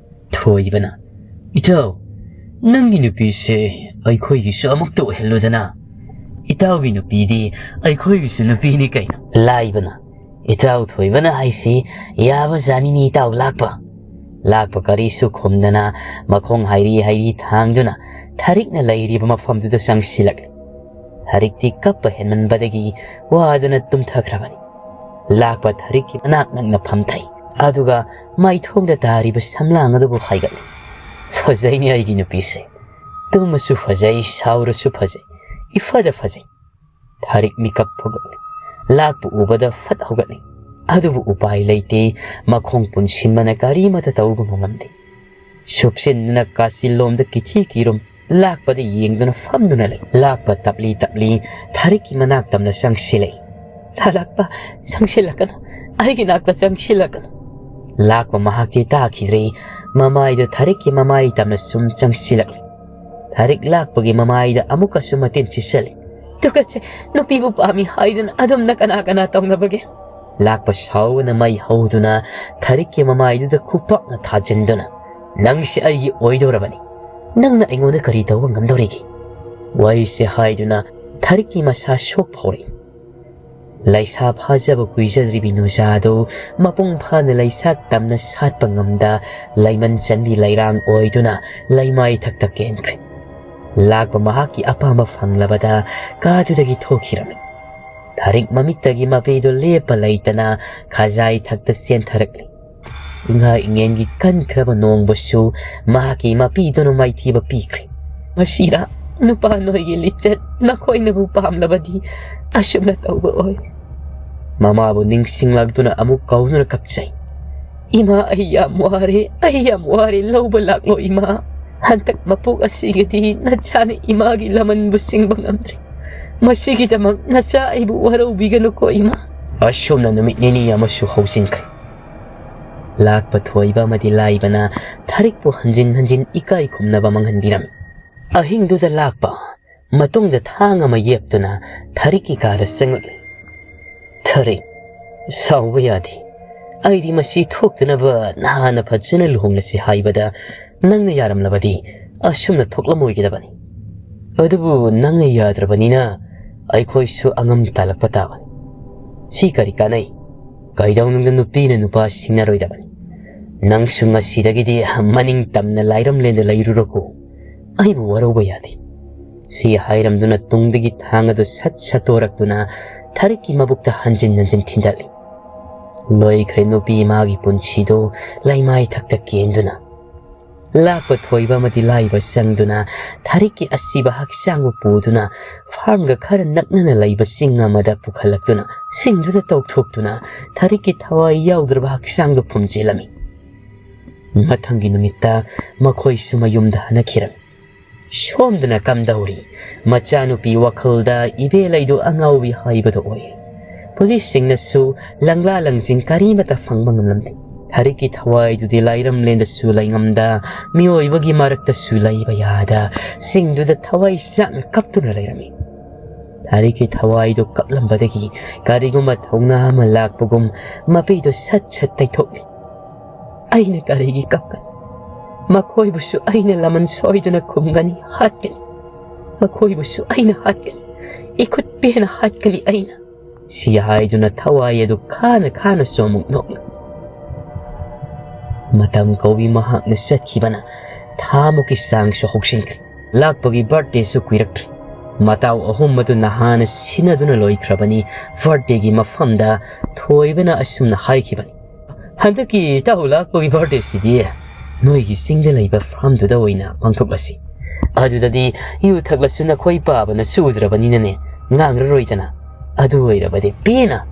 ꯊꯣꯏꯕꯅ, "ꯏꯇꯥꯎ, ꯅꯪꯒꯤ ꯅꯨꯄꯤꯁꯦ ꯑꯩꯈꯣꯏꯒꯤꯁꯨ ꯑꯃꯨꯛꯇ ꯑꯣꯏꯍꯜꯂꯨꯗꯅ꯫ ꯏꯇꯥꯎꯒꯤ ꯅꯨꯄꯤꯗꯤ ꯑꯩꯈꯣꯏꯒꯤꯁꯨ ꯅꯨꯄꯤꯅꯤ ꯀꯩꯅꯣ?" ꯂꯥꯏꯕꯅ, "ꯏꯇꯥꯎ ꯊꯣꯏꯕꯅ ꯍꯥꯏꯁꯤ ꯌꯥꯕ ꯖꯥꯅꯤꯅꯤ ꯏꯇꯥꯎ ꯂꯥꯛꯄ꯫" ꯂꯥꯛꯄ ꯀꯔꯤꯁꯨ ꯈꯨꯝꯗꯅ ꯃꯈꯣꯡ ꯍꯥꯏꯔꯤ ꯍꯥꯏꯔꯤ ꯊꯥꯡꯗꯨꯅ ꯊꯥꯔꯤꯛꯅ ꯂꯩꯔꯤꯕ ꯃꯐꯝꯗꯨꯗ ꯆꯪꯁꯤꯜꯂꯛꯂꯤ꯫ ꯊꯥꯔꯤꯛꯇꯤ ꯀꯞꯄ ꯍꯦꯟꯃꯟꯕꯗꯒꯤ ꯋꯥꯗꯅ ꯇꯨꯝꯊꯈ꯭ꯔꯕꯅꯤ꯫ ꯂꯥꯛꯄ ꯊꯥꯔꯤꯛꯀꯤ ꯃꯅꯥꯛ ꯅꯛꯅ ꯐꯝꯊꯩ꯫ ꯑꯗꯨꯒ ꯃꯥꯏꯊꯣꯡꯗ ꯇꯥꯔꯤꯕ ꯁꯝꯂꯥꯡ ꯑꯗꯨꯕꯨ ꯍꯥꯏꯒꯠꯂꯤ꯫ "ꯐꯖꯩꯅꯦ ꯑꯩꯒꯤ ꯅꯨꯄꯤꯁꯦ꯫ ꯇꯨꯝꯃꯁꯨ ꯐꯖꯩ, ꯁꯥꯎꯔꯁꯨ ꯐꯖꯩ, ꯏꯐꯗ ꯐꯖꯩ꯫" ꯊꯥꯔꯤꯛ ꯃꯤꯀꯞ ꯊꯣꯛꯂꯛꯂꯤ꯫ ꯂꯥꯛꯄ ꯎꯕꯗ ꯐꯠ ꯍꯧꯒꯠꯂꯤ꯫ ꯑꯗꯨꯕꯨ ꯎꯄꯥꯏ ꯂꯩꯇꯦ꯫ ꯃꯈꯣꯡ ꯄꯨꯟꯁꯤꯟꯕꯅ ꯀꯔꯤꯃꯠꯇ ꯇꯧꯕ ꯉꯝꯂꯝꯗꯦ꯫ ꯁꯨꯞꯆꯤꯟꯗꯨꯅ ꯀꯥꯆꯤꯜꯂꯣꯝꯗ ꯀꯤꯊꯤ ꯀꯤꯔꯨꯝ ꯂꯥꯛꯄꯗ ꯌꯦꯡꯗꯨꯅ ꯐꯝꯗꯨꯅ ꯂꯩ꯫ ꯂꯥꯛꯄ ꯇꯞꯂꯤ ꯇꯞꯂꯤ ꯊꯥꯔꯤꯛꯀꯤ ꯃꯅꯥꯛ ꯇꯝꯅ ꯆꯪꯁꯤꯜꯂꯛꯏ꯫ "ꯂꯥꯂꯥꯛꯄ, ꯆꯪꯁꯤꯜꯂꯛꯀꯅꯨ, ꯑꯩꯒꯤ ꯅꯥꯛꯇ ꯆꯪꯁꯤꯜꯂꯛꯀꯅꯨ꯫" ꯂꯥꯛꯄ ꯃꯍꯥꯛꯇꯤ ꯇꯥꯈꯤꯗ꯭ꯔꯦ꯫ ꯃꯃꯥꯏꯗꯨ ꯊꯥꯔꯤꯛꯀꯤ ꯃꯃꯥꯏ ꯇꯝꯅ ꯁꯨꯝ ꯆꯪꯁꯤꯜꯂꯛꯂꯤ꯫ ꯊꯥꯔꯤꯛ ꯂꯥꯛꯄꯒꯤ ꯃꯃꯥꯏꯗ ꯑꯃꯨꯛꯀꯁꯨ ꯃꯇꯤꯟ ꯁꯤꯠꯆꯜꯂꯤ꯫ "ꯇꯨꯀꯠꯆꯩ, ꯅꯨꯄꯤꯕꯨ ꯄꯥꯝꯃꯤ ꯍꯥꯏꯗꯨꯅ ꯑꯗꯨꯝꯅ ꯀꯅꯥ ꯀꯅꯥ ꯇꯧꯅꯕꯒꯦ?" ꯂꯥꯛꯄ ꯁꯥꯎꯕꯅ ꯃꯩ ꯍꯧꯗꯨꯅ ꯊꯥꯔꯤꯛꯀꯤ ꯃꯃꯥꯏꯗꯨꯗ ꯈꯨꯄꯥꯛꯅ ꯊꯥꯖꯤꯟꯗꯨꯅ, "ꯅꯪꯁꯦ ꯑꯩꯒꯤ ꯑꯣꯏꯗꯧꯔꯕꯅꯤ꯫ ꯅꯪꯅ ꯑꯩꯉꯣꯟꯗ ꯀꯔꯤ ꯇꯧꯕ ꯉꯝꯗꯧꯔꯤꯒꯦ?" ꯋꯥꯔꯤꯁꯦ ꯍꯥꯏꯗꯨꯅ ꯊꯥꯔꯤꯛꯀꯤ ꯃꯁꯥ ꯁꯣꯛ ꯐꯥꯎꯔꯛꯏ꯫ ꯂꯩꯁꯥ ꯐꯥꯖꯕ ꯀꯨꯏꯖꯗ꯭ꯔꯤꯕꯤ ꯅꯨꯖꯥꯗꯨ ꯃꯄꯨꯡ ꯐꯥꯅ ꯂꯩꯁꯥ ꯇꯝꯅ ꯁꯥꯠꯄ ꯉꯝꯗ ꯂꯩꯃꯟ ꯆꯟꯕꯤ ꯂꯩꯔꯥꯡ ꯑꯣꯏꯗꯨꯅ ꯂꯩꯃꯥꯏ ꯊꯛꯇ ꯀꯦꯟꯈ꯭ꯔꯦ꯫ ꯂꯥꯛꯄ ꯃꯍꯥꯛꯀꯤ ꯑꯄꯥꯝꯕ ꯐꯪꯂꯕꯗ ꯀꯥꯗꯨꯗꯒꯤ ꯊꯣꯛꯈꯤꯔꯝꯃꯤ꯫ ꯊꯥꯔꯤꯛ ꯃꯃꯤꯠꯇꯒꯤ ꯃꯄꯤꯗꯨ ꯂꯦꯞꯄ ꯂꯩꯇꯅ ꯈꯖꯥꯏ ꯊꯛꯇ ꯆꯦꯟꯊꯔꯛꯂꯤ꯫ ꯏꯉꯥ ꯏꯉꯦꯟꯒꯤ ꯀꯟꯈ꯭ꯔꯕ ꯅꯣꯡꯕꯨꯁꯨ ꯃꯍꯥꯛꯀꯤ ꯃꯄꯤꯗꯨꯅ ꯃꯥꯏꯊꯤꯕ ꯄꯤꯈ꯭ꯔꯦ꯫ "ꯃꯁꯤꯔꯥ ꯅꯨꯄꯥ ꯅꯣꯏꯒꯤ ꯂꯤꯆꯠ, ꯅꯈꯣꯏꯅꯕꯨ ꯄꯥꯝꯂꯕꯗꯤ ꯑꯁꯨꯝꯅ ꯇꯧꯕ ꯑꯣꯏ꯫" ꯃꯃꯥꯕꯨ ꯅꯤꯡꯁꯤꯡꯂꯛꯇꯨꯅ ꯑꯃꯨꯛ ꯀꯧꯗꯨꯅ ꯀꯞꯆꯩ꯫ "ꯏꯃꯥ, ꯑꯩ ꯌꯥꯝ ꯋꯥꯔꯦ, ꯑꯩ ꯌꯥꯝ ꯋꯥꯔꯦ, ꯂꯧꯕ ꯂꯥꯛꯂꯣ ꯏꯃꯥ꯫ ꯍꯟꯗꯛ ꯃꯄꯣꯛ ꯑꯁꯤꯒꯤꯗꯤ ꯅꯆꯥꯅ ꯏꯃꯥꯒꯤ ꯂꯃꯟꯕꯨ ꯁꯤꯡꯕ ꯉꯝꯗ꯭ꯔꯦ꯫ ꯃꯁꯤꯒꯤꯗꯃꯛ ꯅꯆꯥ ꯑꯩꯕꯨ ꯋꯥꯔꯧꯕꯤꯒꯅꯨꯀꯣ ꯏꯃꯥ꯫" ꯑꯁꯨꯝꯅ ꯅꯨꯃꯤꯠ ꯅꯤꯅꯤ ꯑꯃꯁꯨ ꯍꯧꯖꯤꯟꯈ꯭ꯔꯦ꯫ ꯂꯥꯛꯄ ꯊꯣꯏꯕ ꯑꯃꯗꯤ ꯂꯥꯏꯕꯅ ꯊꯥꯔꯤꯛꯄꯨ ꯍꯟꯖꯤꯟ ꯍꯟꯖꯤꯟ ꯏꯀꯥꯏ ꯈꯨꯝꯅꯕ ꯃꯥꯡꯍꯟꯕꯤꯔꯝꯃꯤ꯫ ꯑꯍꯤꯡꯗꯨꯗ ꯂꯥꯛꯄ ꯃꯇꯨꯡꯗ ꯊꯥꯡ ꯑꯃ ꯌꯦꯞꯇꯨꯅ ꯊꯥꯔꯤꯛꯀꯤ ꯀꯥꯗ ꯆꯪꯂꯛꯂꯤ꯫ "ꯊꯥꯔꯤꯛ, ꯁꯥꯎꯕ ꯌꯥꯗꯦ꯫ ꯑꯩꯗꯤ ꯃꯁꯤ ꯊꯣꯛꯇꯅꯕ ꯅꯍꯥꯟꯅ ꯐꯖꯅ ꯂꯨꯍꯣꯡꯂꯁꯤ ꯍꯥꯏꯕꯗ ꯅꯪꯅ ꯌꯥꯔꯝꯂꯕꯗꯤ ꯑꯁꯨꯝꯅ ꯊꯣꯛꯂꯝꯃꯣꯏꯒꯗꯕꯅꯤ꯫ ꯑꯗꯨꯕꯨ ꯅꯪꯅ ꯌꯥꯗ꯭ꯔꯕꯅꯤꯅ ꯑꯩꯈꯣꯏꯁꯨ ꯑꯉꯝ ꯇꯥꯜꯂꯛꯄ ꯇꯥꯕꯅꯤ꯫ ꯁꯤ ꯀꯔꯤ ꯀꯥꯟꯅꯩ? ꯀꯩꯗꯧꯅꯨꯡꯗ ꯅꯨꯄꯤꯅ ꯅꯨꯄꯥ ꯁꯤꯡꯅꯔꯣꯏꯗꯕꯅꯤ꯫ ꯅꯪꯁꯨ ꯉꯁꯤꯗꯒꯤꯗꯤ ꯃꯅꯤꯡ ꯇꯝꯅ ꯂꯥꯏꯔꯝꯂꯦꯟꯗ ꯂꯩꯔꯨꯔꯣꯀꯣ꯫ ꯑꯩꯕꯨ ꯋꯥꯔꯧꯕ ꯌꯥꯗꯦ꯫" ꯁꯤ ꯍꯥꯏꯔꯝꯗꯨꯅ ꯇꯨꯡꯗꯒꯤ ꯊꯥꯡ ꯑꯗꯨ ꯁꯠ ꯁꯠꯇꯣꯔꯛꯇꯨꯅ ꯊꯥꯔꯤꯛꯀꯤ ꯃꯕꯨꯛꯇ ꯍꯟꯖꯤꯟ ꯍꯟꯖꯤꯟ ꯊꯤꯟꯗꯠꯂꯤ꯫ ꯂꯣꯏꯈ꯭ꯔꯦ ꯅꯨꯄꯤ ꯃꯥꯒꯤ ꯄꯨꯟꯁꯤꯗꯨ ꯂꯩꯃꯥꯏ ꯊꯛꯇ ꯀꯦꯟꯗꯨꯅ꯫ ꯂꯥꯛꯄ ꯊꯣꯏꯕ ꯑꯃꯗꯤ ꯂꯥꯏꯕ ꯆꯪꯗꯨꯅ ꯊꯥꯔꯤꯛꯀꯤ ꯑꯁꯤꯕ ꯍꯛꯆꯥꯡꯕꯨ ꯄꯨꯗꯨꯅ ꯐꯥꯔꯝꯒ ꯈꯔ ꯅꯛꯅꯅ ꯂꯩꯕ ꯆꯤꯡ ꯑꯃꯗ ꯄꯨꯈꯠꯂꯛꯇꯨꯅ ꯁꯤꯡꯗꯨꯗ ꯇꯧꯊꯣꯛꯇꯨꯅ ꯊꯥꯔꯤꯛꯀꯤ ꯊꯋꯥꯏ ꯌꯥꯎꯗ꯭ꯔꯕ ꯍꯛꯆꯥꯡꯗꯨ ꯐꯨꯝꯖꯤꯜꯂꯝꯃꯤ꯫ ꯃꯊꯪꯒꯤ ꯅꯨꯃꯤꯠꯇ ꯃꯈꯣꯏꯁꯨ ꯃꯌꯨꯝꯗ ꯍꯟꯅꯈꯤꯔꯝꯃꯤ꯫ ꯁꯣꯝꯗꯅ ꯀꯝꯗꯧꯔꯤ? ꯃꯆꯥꯅꯨꯄꯤ ꯋꯥꯈꯜꯗ ꯏꯕꯦ ꯂꯩꯗꯨ ꯑꯉꯥꯎꯕꯤ ꯍꯥꯏꯕꯗꯨ ꯑꯣꯏꯔꯦ꯫ ꯄꯨꯂꯤꯁꯁꯤꯡꯅꯁꯨ ꯂꯪꯂꯥ ꯂꯪꯖꯤꯡ ꯀꯔꯤꯃꯠꯇ ꯐꯪꯕ ꯉꯝꯂꯝꯗꯦ꯫ ꯊꯥꯔꯤꯛꯀꯤ ꯊꯋꯥꯏꯗꯨꯗꯤ ꯂꯥꯏꯔꯝꯂꯦꯟꯗꯁꯨ ꯂꯩꯉꯝꯗ, ꯃꯤꯑꯣꯏꯕꯒꯤ ꯃꯔꯛꯇꯁꯨ ꯂꯩꯕ ꯌꯥꯗ, ꯆꯤꯡꯗꯨꯗ ꯊꯋꯥꯏ ꯆꯥꯛꯅ ꯀꯞꯇꯨꯅ ꯂꯩꯔꯝꯃꯤ꯫ ꯊꯥꯔꯤꯛꯀꯤ ꯊꯋꯥꯏꯗꯨ ꯀꯞꯂꯝꯕꯗꯒꯤ ꯀꯔꯤꯒꯨꯝꯕ ꯊꯧꯅꯥ ꯑꯃ ꯂꯥꯛꯄꯒꯨꯝ ꯃꯄꯤꯗꯨ ꯁꯠ ꯁꯠ ꯇꯩꯊꯣꯛꯂꯤ꯫ "ꯑꯩꯅ ꯀꯔꯤꯒꯤ ꯀꯞꯀꯅꯤ? ꯃꯈꯣꯏꯕꯨꯁꯨ ꯑꯩꯅ ꯂꯃꯟ ꯁꯣꯏꯗꯅ ꯈꯨꯝꯒꯅꯤ, ꯍꯥꯠꯀꯅꯤ꯫ ꯃꯈꯣꯏꯕꯨꯁꯨ ꯑꯩꯅ ꯍꯥꯠꯀꯅꯤ, ꯏꯈꯨꯠ ꯄꯦꯟꯅ ꯍꯥꯠꯀꯅꯤ ꯑꯩꯅ", ꯁꯤ ꯍꯥꯏꯗꯨꯅ ꯊꯋꯥꯏ ꯑꯗꯨ ꯈꯥꯅ ꯈꯥꯅ ꯆꯣꯃꯨꯛ ꯅꯣꯛꯂꯤ꯫ ꯃꯇꯝ ꯀꯧꯏ ꯃꯍꯥꯛꯅ ꯆꯠꯈꯤꯕꯅ ꯊꯥꯃꯨꯛꯀꯤ ꯆꯥꯡꯁꯨ ꯍꯧꯁꯤꯟꯈ꯭ꯔꯦ꯫ ꯂꯥꯛꯄꯒꯤ ꯕꯥꯔꯠꯗꯦꯁꯨ ꯀꯨꯏꯔꯛꯇ꯭ꯔꯦ꯫ ꯃꯇꯥꯎ ꯑꯍꯨꯝ ꯑꯗꯨ ꯅꯍꯥꯟꯅ ꯁꯤꯟꯅꯗꯨꯅ ꯂꯣꯏꯈ꯭ꯔꯕꯅꯤ꯫ ꯕꯥꯔꯠꯗꯦꯒꯤ ꯃꯐꯝꯗ ꯊꯣꯏꯕꯅ ꯑꯁꯨꯝꯅ ꯍꯥꯏꯈꯤꯕꯅꯤ: "ꯍꯟꯗꯛꯀꯤ ꯏꯇꯥꯎ ꯂꯥꯛꯄꯒꯤ ꯕꯥꯔꯠꯗꯦꯁꯤꯗꯤ ꯅꯣꯏꯒꯤ ꯆꯤꯡꯗ ꯂꯩꯕ ꯐꯥꯔꯝꯗꯨꯗ ꯑꯣꯏꯅ ꯄꯥꯡꯊꯣꯛꯂꯁꯤ꯫ ꯑꯗꯨꯗꯗꯤ ꯌꯨ ꯊꯛꯂꯁꯨ ꯅꯈꯣꯏ ꯄꯥꯕꯅ ꯆꯨꯗ꯭ꯔꯕꯅꯤꯅꯅꯦ, ꯉꯥꯡꯔꯔꯣꯏꯗꯅ꯫ ꯑꯗꯨ ꯑꯣꯏꯔꯕꯗꯤ ꯄꯦꯟꯅ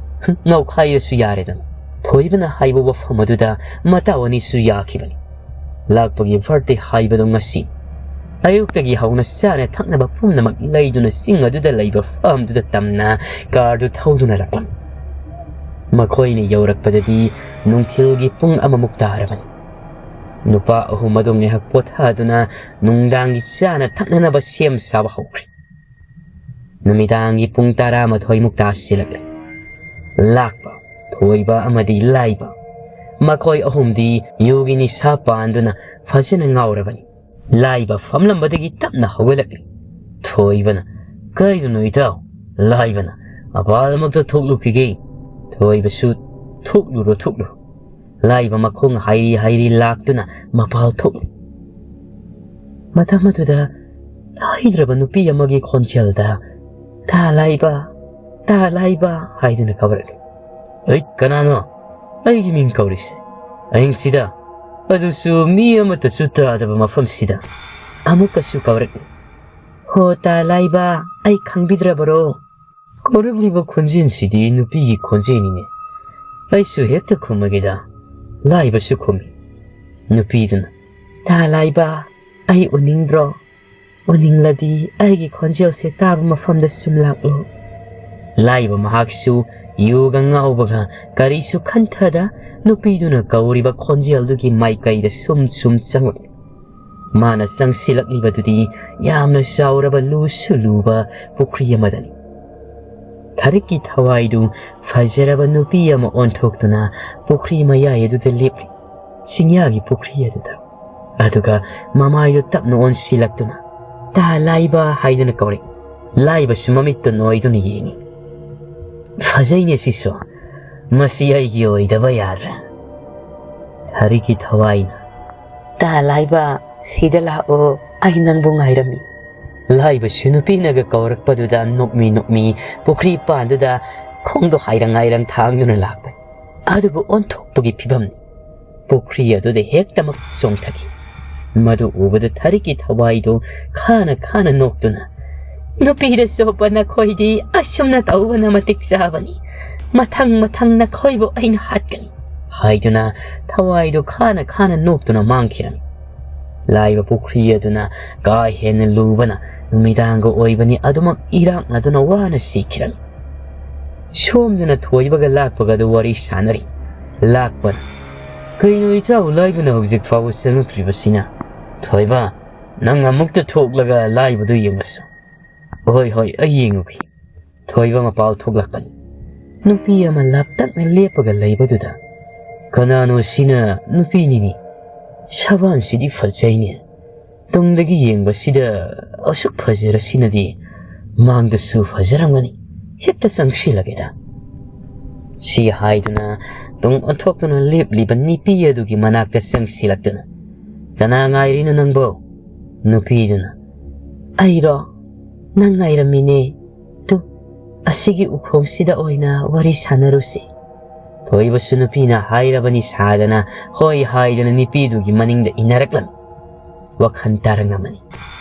ꯉꯥꯎꯈꯥꯏꯔꯁꯨ ꯌꯥꯔꯦꯗꯅ"꯫ ꯊꯣꯏꯕꯅ ꯍꯥꯏꯕ ꯋꯥꯐꯝ ꯑꯗꯨꯗ ꯃꯇꯥꯎ ꯑꯅꯤꯁꯨ ꯌꯥꯈꯤꯕꯅꯤ꯫ ꯂꯥꯛꯄꯒꯤ ꯕꯥꯔꯠꯗꯦ ꯍꯥꯏꯕꯗꯣ ꯉꯁꯤ꯫ ꯑꯌꯨꯛꯇꯒꯤ ꯍꯧꯅ ꯆꯥꯅ ꯊꯛꯅꯕ ꯄꯨꯝꯅꯃꯛ ꯂꯩꯗꯨꯅ ꯆꯤꯡ ꯑꯗꯨꯗ ꯂꯩꯕ ꯐꯥꯔꯝꯗꯨꯗ ꯇꯝꯅ ꯀꯥꯔꯗꯨ ꯊꯧꯗꯨꯅ ꯂꯥꯛꯂꯝꯃꯤ꯫ ꯃꯈꯣꯏꯅ ꯌꯧꯔꯛꯄꯗꯗꯤ ꯅꯨꯡꯊꯤꯜꯒꯤ ꯄꯨꯡ ꯑꯃꯃꯨꯛ ꯇꯥꯔꯕꯅꯤ꯫ ꯅꯨꯄꯥ ꯑꯍꯨꯝ ꯑꯗꯨ ꯉꯥꯏꯍꯥꯛ ꯄꯣꯊꯥꯗꯨꯅ ꯅꯨꯡꯗꯥꯡꯒꯤ ꯆꯥꯅ ꯊꯛꯅꯅꯕ ꯁꯦꯝ ꯁꯥꯕ ꯍꯧꯈ꯭ꯔꯦ꯫ ꯅꯨꯃꯤꯗꯥꯡꯒꯤ ꯄꯨꯡ ꯇꯔꯥꯃꯥꯊꯣꯏꯃꯨꯛ ꯇꯥꯁꯤꯜꯂꯛꯂꯦ꯫ ꯂꯥꯛꯄ, ꯊꯣꯏꯕ ꯑꯃꯗꯤ ꯂꯥꯏꯕ, ꯃꯈꯣꯏ ꯑꯍꯨꯝꯗꯤ ꯌꯨꯒꯤ ꯅꯤꯁꯥ ꯄꯥꯟꯗꯨꯅ ꯐꯖꯅ ꯉꯥꯎꯔꯕꯅꯤ꯫ ꯂꯥꯏꯕ ꯐꯝꯂꯝꯕꯗꯒꯤ ꯇꯞꯅ ꯍꯧꯒꯠꯂꯛꯂꯤ꯫ ꯊꯣꯏꯕꯅ, "ꯀꯩꯗꯅꯣ ꯏꯇꯥꯎ?" ꯂꯥꯏꯕꯅ, "ꯃꯄꯥꯜꯃꯛꯇ ꯊꯣꯛꯂꯨꯈꯤꯒꯦ"꯫ ꯊꯣꯏꯕꯁꯨ, "ꯊꯣꯛꯂꯨꯔꯣ, ꯊꯣꯛꯂꯨꯔꯣ"꯫ ꯂꯥꯏꯕ ꯃꯈꯣꯡ ꯍꯥꯏꯔꯤ ꯍꯥꯏꯔꯤ ꯂꯥꯛꯇꯨꯅ ꯃꯄꯥꯜ ꯊꯣꯛꯂꯤ꯫ ꯃꯇꯝ ꯑꯗꯨꯗ ꯍꯩꯗ꯭ꯔꯕ ꯅꯨꯄꯤ ꯑꯃꯒꯤ ꯈꯣꯟꯖꯦꯜꯗ, "ꯇꯥ ꯂꯥꯏꯕ, ꯇꯥ ꯂꯥꯏꯕ" ꯍꯥꯏꯗꯨꯅ ꯀꯧꯔꯛꯂꯤ꯫ "ꯑꯩ ꯀꯅꯥꯅꯣ?" ꯑꯩꯒꯤ ꯃꯤꯡ ꯀꯧꯔꯤꯁꯦ ꯑꯍꯤꯡꯁꯤꯗ, ꯑꯗꯨꯁꯨ ꯃꯤ ꯑꯃꯠꯇꯁꯨ ꯇꯥꯗꯕ ꯃꯐꯝꯁꯤꯗ ꯑꯃꯨꯛꯀꯁꯨ ꯀꯧꯔꯛꯏ꯫ "ꯍꯣ, ꯇꯥ ꯂꯥꯏꯕ, ꯑꯩ ꯈꯪꯕꯤꯗ꯭ꯔꯕꯔꯣ?" ꯀꯧꯔꯛꯂꯤꯕ ꯈꯣꯟꯖꯦꯜꯁꯤꯗꯤ ꯅꯨꯄꯤꯒꯤ ꯈꯣꯟꯖꯦꯜꯅꯤꯅꯦ꯫ ꯑꯩꯁꯨ ꯍꯦꯛꯇ ꯈꯨꯝꯃꯒꯦꯗ꯫ ꯂꯥꯏꯕꯁꯨ ꯈꯨꯝꯃꯤ꯫ ꯅꯨꯄꯤꯗꯨꯅ, "ꯇꯥ ꯂꯥꯏꯕ, ꯑꯩ ꯎꯅꯤꯡꯗ꯭ꯔꯣ? ꯎꯅꯤꯡꯂꯗꯤ ꯑꯩꯒꯤ ꯈꯣꯟꯖꯦꯜꯁꯦ ꯇꯥꯕ ꯃꯐꯝꯗ ꯁꯨꯝ ꯂꯥꯛꯂꯣ꯫" ꯂꯥꯏꯕ ꯃꯍꯥꯛꯁꯨ ꯌꯨꯒ ꯉꯥꯎꯕꯒ ꯀꯔꯤꯁꯨ ꯈꯟꯊꯗ ꯅꯨꯄꯤꯗꯨꯅ ꯀꯧꯔꯤꯕ ꯈꯣꯟꯖꯦꯜꯗꯨꯒꯤ ꯃꯥꯏꯀꯩꯗ ꯁꯨꯝ ꯁꯨꯝ ꯆꯪꯂꯛꯂꯤ꯫ ꯃꯥꯅ ꯆꯪꯁꯤꯜꯂꯛꯂꯤꯕꯗꯨꯗꯤ ꯌꯥꯝꯅ ꯆꯥꯎꯔꯕ ꯂꯨꯁꯨ ꯂꯨꯕ ꯄꯨꯈ꯭ꯔꯤ ꯑꯃꯗꯅꯤ꯫ ꯊꯔꯤꯛꯀꯤ ꯊꯋꯥꯏꯗꯨ ꯐꯖꯔꯕ ꯅꯨꯄꯤ ꯑꯃ ꯑꯣꯟꯊꯣꯛꯇꯨꯅ ꯄꯨꯈ꯭ꯔꯤ ꯃꯌꯥꯏ ꯑꯗꯨꯗ ꯂꯦꯞꯂꯤ, ꯆꯤꯡꯌꯥꯒꯤ ꯄꯨꯈ꯭ꯔꯤ ꯑꯗꯨꯗ꯫ ꯑꯗꯨꯒ ꯃꯃꯥꯏꯗꯨ ꯇꯞꯅ ꯑꯣꯟꯁꯤꯜꯂꯛꯇꯨꯅ "ꯇꯥ ꯂꯥꯏꯕ" ꯍꯥꯏꯗꯨꯅ ꯀꯧꯔꯛꯏ꯫ ꯂꯥꯏꯕꯁꯨ ꯃꯃꯤꯠꯇꯨ ꯅꯣꯏꯗꯨꯅ ꯌꯦꯡꯉꯤ꯫ "ꯐꯖꯩꯅꯦ ꯁꯤꯁꯨ꯫ ꯃꯁꯤ ꯑꯩꯒꯤ ꯑꯣꯏꯗꯕ ꯌꯥꯗ꯭ꯔꯦ꯫" ꯊꯔꯤꯛꯀꯤ ꯊꯋꯥꯏꯅ, "ꯇꯥ ꯂꯥꯏꯕ, ꯁꯤꯗ ꯂꯥꯛꯑꯣ, ꯑꯩ ꯅꯪꯕꯨ ꯉꯥꯏꯔꯝꯃꯤ꯫" ꯂꯥꯏꯕꯁꯨ ꯅꯨꯄꯤꯅꯒ ꯀꯧꯔꯛꯄꯗꯨꯗ ꯅꯣꯛꯃꯤ ꯅꯣꯛꯃꯤ ꯄꯨꯈ꯭ꯔꯤ ꯄꯥꯟꯗꯨꯗ ꯈꯣꯡꯗꯣ ꯍꯥꯏꯔꯪ ꯍꯥꯏꯔꯪ ꯊꯥꯡꯗꯨꯅ ꯂꯥꯛꯄꯅꯤ꯫ ꯑꯗꯨꯕꯨ ꯑꯣꯟꯊꯣꯛꯄꯒꯤ ꯐꯤꯕꯝꯅꯤ꯫ ꯄꯨꯈ꯭ꯔꯤ ꯑꯗꯨꯗ ꯍꯦꯛꯇꯃꯛ ꯆꯣꯡꯊꯈꯤ꯫ ꯃꯗꯨ ꯎꯕꯗ ꯊꯔꯤꯛꯀꯤ ꯊꯋꯥꯏꯗꯨ ꯈꯥꯅ ꯈꯥꯅ ꯅꯣꯛꯇꯨꯅ, "ꯅꯨꯄꯤꯗ ꯆꯣꯞꯄ ꯅꯈꯣꯏꯗꯤ ꯑꯁꯨꯝꯅ ꯇꯧꯕꯅ ꯃꯇꯤꯛ ꯆꯥꯕꯅꯤ꯫ ꯃꯊꯪ ꯃꯊꯪ ꯅꯈꯣꯏꯕꯨ ꯑꯩꯅ ꯍꯥꯠꯀꯅꯤ," ꯍꯥꯏꯗꯨꯅ ꯊꯋꯥꯏꯗꯨ ꯈꯥꯅ ꯈꯥꯅ ꯅꯣꯛꯇꯨꯅ ꯃꯥꯡꯈꯤꯔꯝꯃꯤ꯫ ꯂꯥꯏꯕ ꯄꯨꯈ꯭ꯔꯤ ꯑꯗꯨꯅ ꯀꯥ ꯍꯦꯟꯅ ꯂꯨꯕꯅ ꯅꯨꯃꯤꯗꯥꯡꯒ ꯑꯣꯏꯕꯅꯤ, ꯑꯗꯨꯃꯛ ꯏꯔꯥꯛꯅꯗꯨꯅ ꯋꯥꯅ ꯁꯤꯈꯤꯔꯝꯃꯤ꯫ ꯁꯣꯝꯗꯅ ꯊꯣꯏꯕꯒ ꯂꯥꯛꯄꯒ ꯑꯗꯨ ꯋꯥꯔꯤ ꯁꯥꯟꯅꯔꯤ꯫ ꯂꯥꯛꯄꯅ, "ꯀꯩꯅꯣ ꯏꯇꯥꯎ ꯂꯥꯏꯕꯅ ꯍꯧꯖꯤꯛ ꯐꯥꯎꯕ ꯆꯪꯉꯛꯇ꯭ꯔꯤꯕꯁꯤꯅ? ꯊꯣꯏꯕ, ꯅꯪ ꯑꯃꯨꯛꯇ ꯊꯣꯛꯂꯒ ꯂꯥꯏꯕꯗꯨ ꯌꯦꯡꯉꯨꯁꯨ꯫" "ꯍꯣꯏ, ꯍꯣꯏ, ꯑꯩ ꯌꯦꯡꯉꯨꯒꯦ꯫" ꯊꯣꯏꯕ ꯃꯄꯥꯜ ꯊꯣꯛꯂꯛꯄꯅꯤ꯫ ꯅꯨꯄꯤ ꯑꯃ ꯂꯥꯞꯇꯛꯅ ꯂꯦꯞꯄꯒ ꯂꯩꯕꯗꯨꯗ, "ꯀꯅꯥꯅꯣ ꯁꯤꯅ? ꯅꯨꯄꯤꯅꯤꯅꯤ꯫ ꯁꯕꯥꯟꯁꯤꯗꯤ ꯐꯖꯩꯅꯦ꯫ ꯇꯨꯡꯗꯒꯤ ꯌꯦꯡꯕꯁꯤꯗ ꯑꯁꯨꯛ ꯐꯖꯔꯁꯤꯅꯗꯤ ꯃꯥꯡꯗꯁꯨ ꯐꯖꯔꯝꯒꯅꯤ꯫ ꯍꯦꯛꯇ ꯆꯪꯁꯤꯜꯂꯒꯦꯗ꯫" ꯁꯤ ꯍꯥꯏꯗꯨꯅ ꯇꯨꯡ ꯑꯣꯟꯊꯣꯛꯇꯨꯅ ꯂꯦꯞꯂꯤꯕ ꯅꯨꯄꯤ ꯑꯗꯨꯒꯤ ꯃꯅꯥꯛꯇ ꯆꯪꯁꯤꯜꯂꯛꯇꯨꯅ, "ꯀꯅꯥ ꯉꯥꯏꯔꯤꯅꯣ ꯅꯪꯕꯣ?" ꯅꯨꯄꯤꯗꯨꯅ, "ꯑꯩꯔꯣ? ꯅꯪ ꯉꯥꯏꯔꯝꯃꯤꯅꯦ꯫ ꯇꯨ, ꯑꯁꯤꯒꯤ ꯎꯈꯣꯡꯁꯤꯗ ꯑꯣꯏꯅ ꯋꯥꯔꯤ ꯁꯥꯟꯅꯔꯨꯁꯤ꯫" ꯊꯣꯏꯕꯁꯨ ꯅꯨꯄꯤꯅ ꯍꯥꯏꯔꯕꯅꯤ ꯁꯥꯗꯅ ꯍꯣꯏ ꯍꯥꯏꯗꯨꯅ ꯅꯨꯄꯤꯗꯨꯒꯤ ꯃꯅꯤꯡꯗ ꯏꯟꯅꯔꯛꯂꯝꯃꯤ꯫ ꯋꯥꯈꯜ ꯇꯥꯔꯛꯂꯝꯃꯅꯤ꯫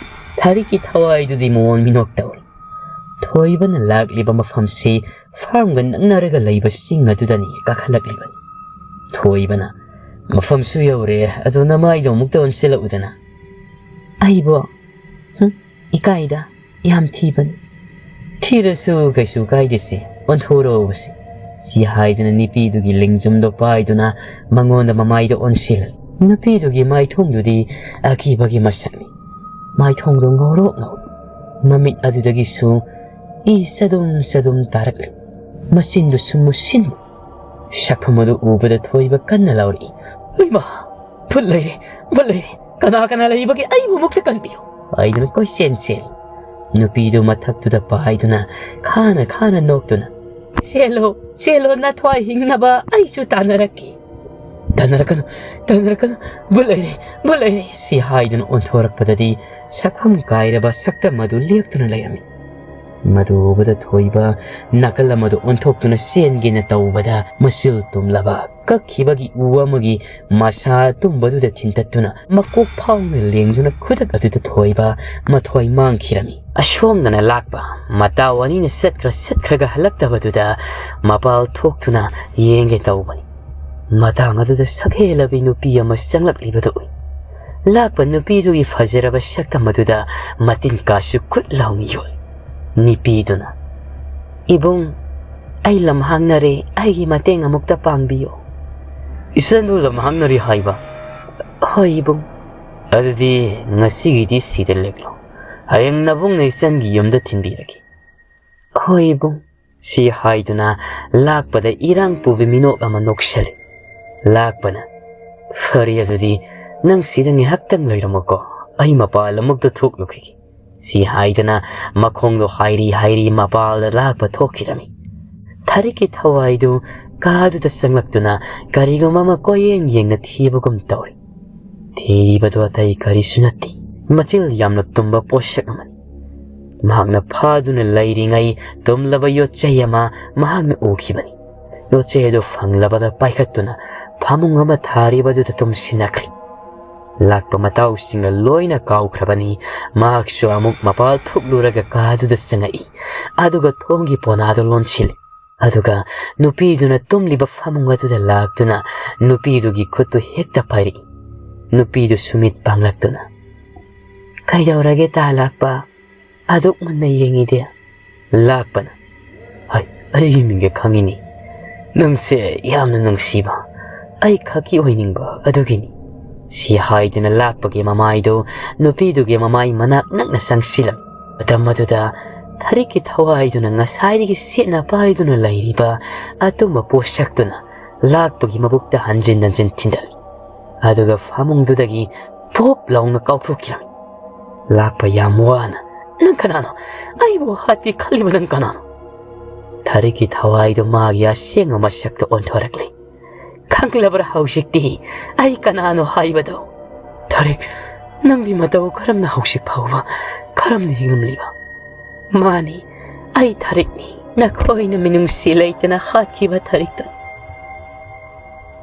ꯊꯥꯔꯤꯛꯀꯤ ꯊꯋꯥꯏꯗꯨꯗꯤ ꯃꯑꯣꯡ ꯃꯤꯅꯣꯛ ꯇꯧꯔꯤ꯫ ꯊꯣꯏꯕꯅ ꯂꯥꯛꯂꯤꯕ ꯃꯐꯝꯁꯤ ꯐꯥꯔꯝꯒ ꯅꯛꯅꯔꯒ ꯂꯩꯕ ꯆꯤꯡ ꯑꯗꯨꯗꯅꯤ ꯀꯥꯈꯠꯂꯛꯂꯤꯕꯅꯤ꯫ ꯊꯣꯏꯕꯅ, "ꯃꯐꯝꯁꯨ ꯌꯧꯔꯦ, ꯑꯗꯨ ꯅꯃꯥꯏꯗꯣ ꯑꯃꯨꯛꯇ ꯑꯣꯟꯁꯤꯜꯂꯛꯎꯗꯅ꯫" "ꯑꯩꯕꯣ? ꯍꯨꯝ, ꯏꯀꯥꯏꯗ, ꯌꯥꯝ ꯊꯤꯕꯅꯤ꯫" "ꯊꯤꯔꯁꯨ ꯀꯩꯁꯨ ꯀꯥꯏꯗꯦꯁꯦ, ꯑꯣꯟꯊꯣꯔꯛꯎꯁꯦ꯫" ꯁꯤ ꯍꯥꯏꯗꯨꯅ ꯅꯨꯄꯤꯗꯨꯒꯤ ꯂꯦꯡꯖꯨꯝꯗꯣ ꯄꯥꯏꯗꯨꯅ ꯃꯉꯣꯟꯗ ꯃꯃꯥꯏꯗ ꯑꯣꯟꯁꯤꯜꯂꯤ꯫ ꯅꯨꯄꯤꯗꯨꯒꯤ ꯃꯥꯏꯊꯣꯡꯗꯨꯗꯤ ꯑꯀꯤꯕꯒꯤ ꯃꯁꯛꯅꯤ꯫ ꯃꯥꯏꯊꯣꯡꯗꯣ ꯉꯧꯔꯣꯛ ꯉꯧꯏ꯫ ꯃꯃꯤꯠ ꯑꯗꯨꯗꯒꯤꯁꯨ ꯏ ꯆꯗꯨꯝ ꯆꯗꯨꯝ ꯇꯥꯔꯛꯂꯤ꯫ ꯃꯆꯤꯟꯗꯨꯁꯨ ꯃꯨꯁꯤꯟ꯫ ꯁꯛꯐꯝ ꯑꯗꯨ ꯎꯕꯗ ꯊꯣꯏꯕ ꯀꯟꯅ ꯂꯥꯎꯔꯛꯏ, "ꯏꯃꯥ! ꯚꯨꯠ ꯂꯩꯔꯦ! ꯚꯨꯠ ꯂꯩꯔꯦ! ꯀꯅꯥ ꯀꯅꯥ ꯂꯩꯕꯒꯦ? ꯑꯩꯕꯨ ꯑꯃꯨꯛꯇ ꯀꯟꯕꯤꯌꯨ!" ꯍꯥꯏꯗꯨꯅ ꯀꯣꯏꯆꯦꯟ ꯆꯦꯜꯂꯤ꯫ ꯅꯨꯄꯤꯗꯨ ꯃꯊꯛꯇꯨꯗ ꯄꯥꯏꯗꯨꯅ ꯈꯥꯅ ꯈꯥꯅ ꯅꯣꯛꯇꯨꯅ, "ꯆꯦꯜꯂꯣ, ꯆꯦꯜꯂꯣ, ꯅꯊ꯭ꯋꯥꯏ ꯍꯤꯡꯅꯕ ꯑꯩꯁꯨ ꯇꯥꯟꯅꯔꯛꯀꯦ꯫" "ꯇꯥꯟꯅꯔꯛꯀꯅꯨ, ꯇꯥꯟꯅꯔꯛꯀꯅꯨ, ꯚꯨꯠ ꯂꯩꯔꯦ, ꯚꯨꯠ ꯂꯩꯔꯦ!" ꯁꯤ ꯍꯥꯏꯗꯨꯅ ꯑꯣꯟꯊꯣꯔꯛꯄꯗꯗꯤ ꯁꯛꯐꯝ ꯀꯥꯏꯔꯕ ꯁꯛꯇꯝ ꯑꯗꯨ ꯂꯦꯞꯇꯨꯅ ꯂꯩꯔꯝꯃꯤ꯫ ꯃꯗꯨ ꯎꯕꯗ ꯊꯣꯏꯕ ꯅꯥꯀꯜ ꯑꯃꯗ ꯑꯣꯟꯊꯣꯛꯇꯨꯅ ꯆꯦꯟꯒꯦꯅ ꯇꯧꯕꯗ ꯃꯆꯤꯜ ꯇꯨꯝꯂꯕ ꯀꯛꯈꯤꯕꯒꯤ ꯎ ꯑꯃꯒꯤ ꯃꯁꯥ ꯑꯇꯨꯝꯕꯗꯨꯗ ꯊꯤꯟꯇꯠꯇꯨꯅ ꯃꯀꯣꯛ ꯐꯥꯎꯅ ꯂꯦꯡꯗꯨꯅ ꯈꯨꯗꯛ ꯑꯗꯨꯗ ꯊꯣꯏꯕ ꯃꯊ꯭ꯋꯥꯏ ꯃꯥꯡꯈꯤꯔꯝꯃꯤ꯫ ꯑꯁꯣꯝꯗꯅ ꯂꯥꯛꯄ ꯃꯇꯥꯎ ꯑꯅꯤꯅ ꯆꯠꯈ꯭ꯔ ꯆꯠꯈ꯭ꯔꯒ ꯍꯜꯂꯛꯇꯕꯗꯨꯗ ꯃꯄꯥꯜ ꯊꯣꯛꯇꯨꯅ ꯌꯦꯡꯒꯦ ꯇꯧꯕꯅꯤ꯫ ꯃꯇꯥꯡ ꯑꯗꯨꯗ ꯁꯛꯍꯦꯜꯂꯕꯤ ꯅꯨꯄꯤ ꯑꯃ ꯆꯪꯂꯛꯂꯤꯕꯗꯨ ꯎꯏ꯫ ꯂꯥꯛꯄ ꯅꯨꯄꯤꯗꯨꯒꯤ ꯐꯖꯔꯕ ꯁꯛꯇꯝ ꯑꯗꯨꯗ ꯃꯇꯤꯟ ꯀꯥꯁꯨ ꯀꯨꯠ ꯂꯥꯎꯅ ꯌꯣꯜꯂꯤ꯫ ꯅꯨꯄꯤꯗꯨꯅ, "ꯏꯕꯨꯡ, ꯑꯩ ꯂꯝ ꯍꯥꯡꯅꯔꯦ, ꯑꯩꯒꯤ ꯃꯇꯦꯡ ꯑꯃꯨꯛꯇ ꯄꯥꯡꯕꯤꯌꯨ꯫" "ꯏꯆꯟꯕꯨ ꯂꯝ ꯍꯥꯡꯅꯔꯦ ꯍꯥꯏꯕ?" "ꯍꯣꯏ ꯏꯕꯨꯡ꯫" "ꯑꯗꯨꯗꯤ ꯉꯁꯤꯒꯤꯗꯤ ꯁꯤꯗ ꯂꯦꯛꯂꯣ, ꯍꯌꯦꯡ ꯅꯕꯨꯡꯅ ꯏꯆꯟꯒꯤ ꯌꯨꯝꯗ ꯊꯤꯟꯕꯤꯔꯒꯦ꯫" "ꯍꯣꯏ ꯏꯕꯨꯡ꯫" ꯁꯤ ꯍꯥꯏꯗꯨꯅ ꯂꯥꯛꯄꯗ ꯏꯔꯥꯡ ꯄꯨꯕꯤ ꯃꯤꯅꯣꯛ ꯑꯃ ꯅꯣꯛꯁꯜꯂꯤ꯫ ꯂꯥꯛꯄꯅ, "ꯐꯔꯦ ꯑꯗꯨꯗꯤ, ꯅꯪ ꯁꯤꯗ ꯉꯥꯏꯍꯥꯛꯇꯪ ꯂꯩꯔꯝꯃꯨꯀꯣ, ꯑꯩ ꯃꯄꯥꯜ ꯑꯃꯨꯛꯇ ꯊꯣꯛꯂꯨꯈꯤꯒꯦ꯫" ꯁꯤ ꯍꯥꯏꯗꯅ ꯃꯈꯣꯡꯗꯣ ꯍꯥꯏꯔꯤ ꯍꯥꯏꯔꯤ ꯃꯄꯥꯜꯗ ꯂꯥꯛꯄ ꯊꯣꯛꯈꯤꯔꯝꯃꯤ꯫ ꯊꯥꯔꯤꯛꯀꯤ ꯊꯋꯥꯏꯗꯨ ꯀꯥꯗꯨꯗ ꯆꯪꯂꯛꯇꯨꯅ ꯀꯔꯤꯒꯨꯝꯕ ꯑꯃ ꯀꯣꯏꯌꯦꯡ ꯌꯦꯡꯅ ꯊꯤꯕꯒꯨꯝ ꯇꯧꯔꯤ꯫ ꯊꯤꯔꯤꯕꯗꯨ ꯑꯇꯩ ꯀꯔꯤꯁꯨ ꯅꯠꯇꯦ, ꯃꯆꯤꯜ ꯌꯥꯝꯅ ꯇꯨꯝꯕ ꯄꯣꯠꯁꯛ ꯑꯃꯅꯤ꯫ ꯃꯍꯥꯛꯅ ꯐꯥꯗꯨꯅ ꯂꯩꯔꯤꯉꯩ ꯇꯨꯝꯂꯕ ꯌꯣꯠꯆꯩ ꯑꯃ ꯃꯍꯥꯛꯅ ꯎꯈꯤꯕꯅꯤ꯫ ꯌꯣꯠꯆꯩ ꯑꯗꯨ ꯐꯪꯂꯕꯗ ꯄꯥꯏꯈꯠꯇꯨꯅ ꯐꯃꯨꯡ ꯑꯃ ꯊꯥꯔꯤꯕꯗꯨꯗ ꯇꯨꯝꯁꯤꯟꯅꯈ꯭ꯔꯦ꯫ ꯂꯥꯛꯄ ꯃꯇꯥꯎꯁꯤꯡꯒ ꯂꯣꯏꯅ ꯀꯥꯎꯈ꯭ꯔꯕꯅꯤ꯫ ꯃꯍꯥꯛꯁꯨ ꯑꯃꯨꯛ ꯃꯄꯥꯜ ꯊꯣꯛꯂꯨꯔꯒ ꯀꯥꯗꯨꯗ ꯆꯪꯉꯛꯏ꯫ ꯑꯗꯨꯒ ꯊꯣꯡꯒꯤ ꯄꯣꯅꯥꯗꯨ ꯂꯣꯟꯁꯤꯜꯂꯤ꯫ ꯑꯗꯨꯒ ꯅꯨꯄꯤꯗꯨꯅ ꯇꯨꯝꯂꯤꯕ ꯐꯃꯨꯡ ꯑꯗꯨꯗ ꯂꯥꯛꯇꯨꯅ ꯅꯨꯄꯤꯗꯨꯒꯤ ꯈꯨꯠꯇꯨ ꯍꯦꯛꯇ ꯄꯥꯏꯔꯛꯏ꯫ ꯅꯨꯄꯤꯗꯨ ꯁꯨꯃꯤꯠ ꯄꯥꯡꯂꯛꯇꯨꯅ, "ꯀꯩꯗꯧꯔꯒꯦ ꯇꯥ ꯂꯥꯛꯄ? ꯑꯗꯨꯛ ꯃꯨꯟꯅ ꯌꯦꯡꯉꯤꯗꯤ?" ꯂꯥꯛꯄꯅ, "ꯑꯩ, ꯑꯩꯒꯤ ꯃꯤꯡꯒ ꯈꯪꯉꯤꯅꯤ꯫ ꯅꯪꯁꯦ ꯌꯥꯝꯅ ꯅꯨꯡꯁꯤꯕ, ꯑꯩ ꯈꯛꯀꯤ ꯑꯣꯏꯅꯤꯡꯕ ꯑꯗꯨꯒꯤꯅꯤ"꯫ ꯁꯤ ꯍꯥꯏꯗꯨꯅ ꯂꯥꯛꯄꯒꯤ ꯃꯃꯥꯏꯗꯨ ꯅꯨꯄꯤꯗꯨꯒꯤ ꯃꯃꯥꯏ ꯃꯅꯥꯛ ꯅꯛꯅ ꯆꯪꯁꯤꯜꯂꯝꯃꯤ꯫ ꯃꯇꯝ ꯑꯗꯨꯗ ꯊꯔꯤꯛꯀꯤ ꯊꯋꯥꯏꯗꯨꯅ ꯉꯁꯥꯏꯗꯒꯤ ꯁꯦꯠꯅ ꯄꯥꯏꯗꯨꯅ ꯂꯩꯔꯤꯕ ꯑꯇꯨꯝꯕ ꯄꯣꯠꯁꯛꯇꯨꯅ ꯂꯥꯛꯄꯒꯤ ꯃꯕꯨꯛꯇ ꯍꯟꯖꯤꯟ ꯍꯟꯖꯤꯟ ꯊꯤꯟꯗꯜꯂꯤ꯫ ꯑꯗꯨꯒ ꯐꯃꯨꯡꯗꯨꯗꯒꯤ ꯄꯣꯞ ꯂꯥꯎꯅ ꯀꯥꯎꯊꯣꯛꯈꯤꯔꯝꯃꯤ꯫ ꯂꯥꯛꯄ ꯌꯥꯝ ꯋꯥꯅ, "ꯅꯪ ꯀꯅꯥꯅꯣ? ꯑꯩꯕꯨ ꯍꯥꯠꯀꯦ ꯈꯜꯂꯤꯕ ꯅꯪ ꯀꯅꯥꯅꯣ?" ꯊꯔꯤꯛꯀꯤ ꯊꯋꯥꯏꯗꯨ ꯃꯥꯒꯤ ꯑꯁꯦꯡꯕ ꯃꯁꯛꯇ ꯑꯣꯟꯊꯣꯔꯛꯂꯤ꯫ "ꯈꯪꯂꯕ꯭ꯔꯥ ꯍꯧꯖꯤꯛꯇꯤ ꯑꯩ ꯀꯅꯥꯅꯣ ꯍꯥꯏꯕꯗꯣ?" "ꯊꯔꯤꯛ, ꯅꯪꯗꯤ ꯃꯇꯧ ꯀꯔꯝꯅ ꯍꯧꯖꯤꯛ ꯐꯥꯎꯕ ꯀꯔꯝꯅ ꯍꯤꯡꯂꯝꯂꯤꯕ?" "ꯃꯥꯅꯤ, ꯑꯩ ꯊꯔꯤꯛꯅꯤ, ꯅꯈꯣꯏꯅ ꯃꯤꯅꯨꯡꯁꯤ ꯂꯩꯇꯅ ꯍꯥꯠꯈꯤꯕ ꯊꯔꯤꯛꯇꯨꯅꯤ"꯫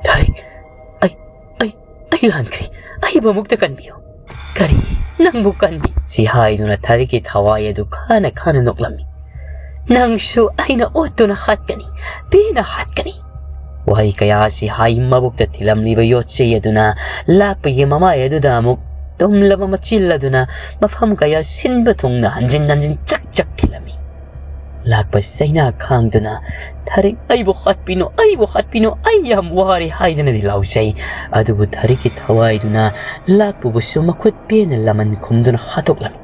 "ꯊꯔꯤꯛ, ꯑꯩ, ꯑꯩ, ꯑꯩ ꯂꯥꯟꯈ꯭ꯔꯦ, ꯑꯩꯕꯨ ꯑꯃꯨꯛꯇ ꯀꯟꯕꯤꯌꯨ"꯫ "ꯀꯔꯤ? ꯅꯪꯕꯨ ꯀꯟꯕꯤ?" ꯁꯤ ꯍꯥꯏꯗꯨꯅ ꯊꯔꯤꯛꯀꯤ ꯊꯋꯥꯏ ꯑꯗꯨ ꯈꯥꯅ ꯈꯥꯅ ꯅꯣꯛꯂꯝꯃꯤ꯫ "ꯅꯪꯁꯨ ꯑꯩꯅ ꯑꯣꯠꯇꯨꯅ ꯍꯥꯠꯀꯅꯤ, ꯄꯦꯟꯅ ꯍꯥꯠꯀꯅꯤ"꯫ ꯋꯥꯍꯩ ꯀꯌꯥ ꯑꯁꯤ ꯍꯥꯏ ꯃꯕꯨꯛꯇ ꯊꯤꯜꯂꯝꯂꯤꯕ ꯌꯣꯠꯆꯩ ꯑꯗꯨꯅ ꯂꯥꯛꯄꯒꯤ ꯃꯃꯥꯏ ꯑꯗꯨꯗ ꯑꯃꯨꯛ ꯇꯨꯝꯂꯕ ꯃꯆꯤꯜ ꯑꯗꯨꯅ ꯃꯐꯝ ꯀꯌꯥ ꯁꯤꯟꯕ ꯊꯨꯡꯅ ꯍꯟꯖꯤꯟ ꯍꯟꯖꯤꯟ ꯆꯛ ꯆꯛ ꯊꯤꯜꯂꯝꯃꯤ꯫ ꯂꯥꯛꯄ ꯆꯩꯅꯥ ꯈꯥꯡꯗꯨꯅ, "ꯊꯔꯤꯛ, ꯑꯩꯕꯨ ꯍꯥꯠꯄꯤꯅꯨ, ꯑꯩꯕꯨ ꯍꯥꯠꯄꯤꯅꯨ, ꯑꯩ ꯌꯥꯝ ꯋꯥꯔꯦ" ꯍꯥꯏꯗꯨꯅꯗꯤ ꯂꯥꯎꯖꯩ꯫ ꯑꯗꯨꯕꯨ ꯊꯔꯤꯛꯀꯤ ꯊꯋꯥꯏꯗꯨꯅ ꯂꯥꯛꯄꯕꯨꯁꯨ ꯃꯈꯨꯠ ꯄꯦꯟꯅ ꯂꯃꯟ ꯈꯨꯝꯗꯨꯅ ꯍꯥꯠꯇꯣꯛꯂꯝꯃꯤ꯫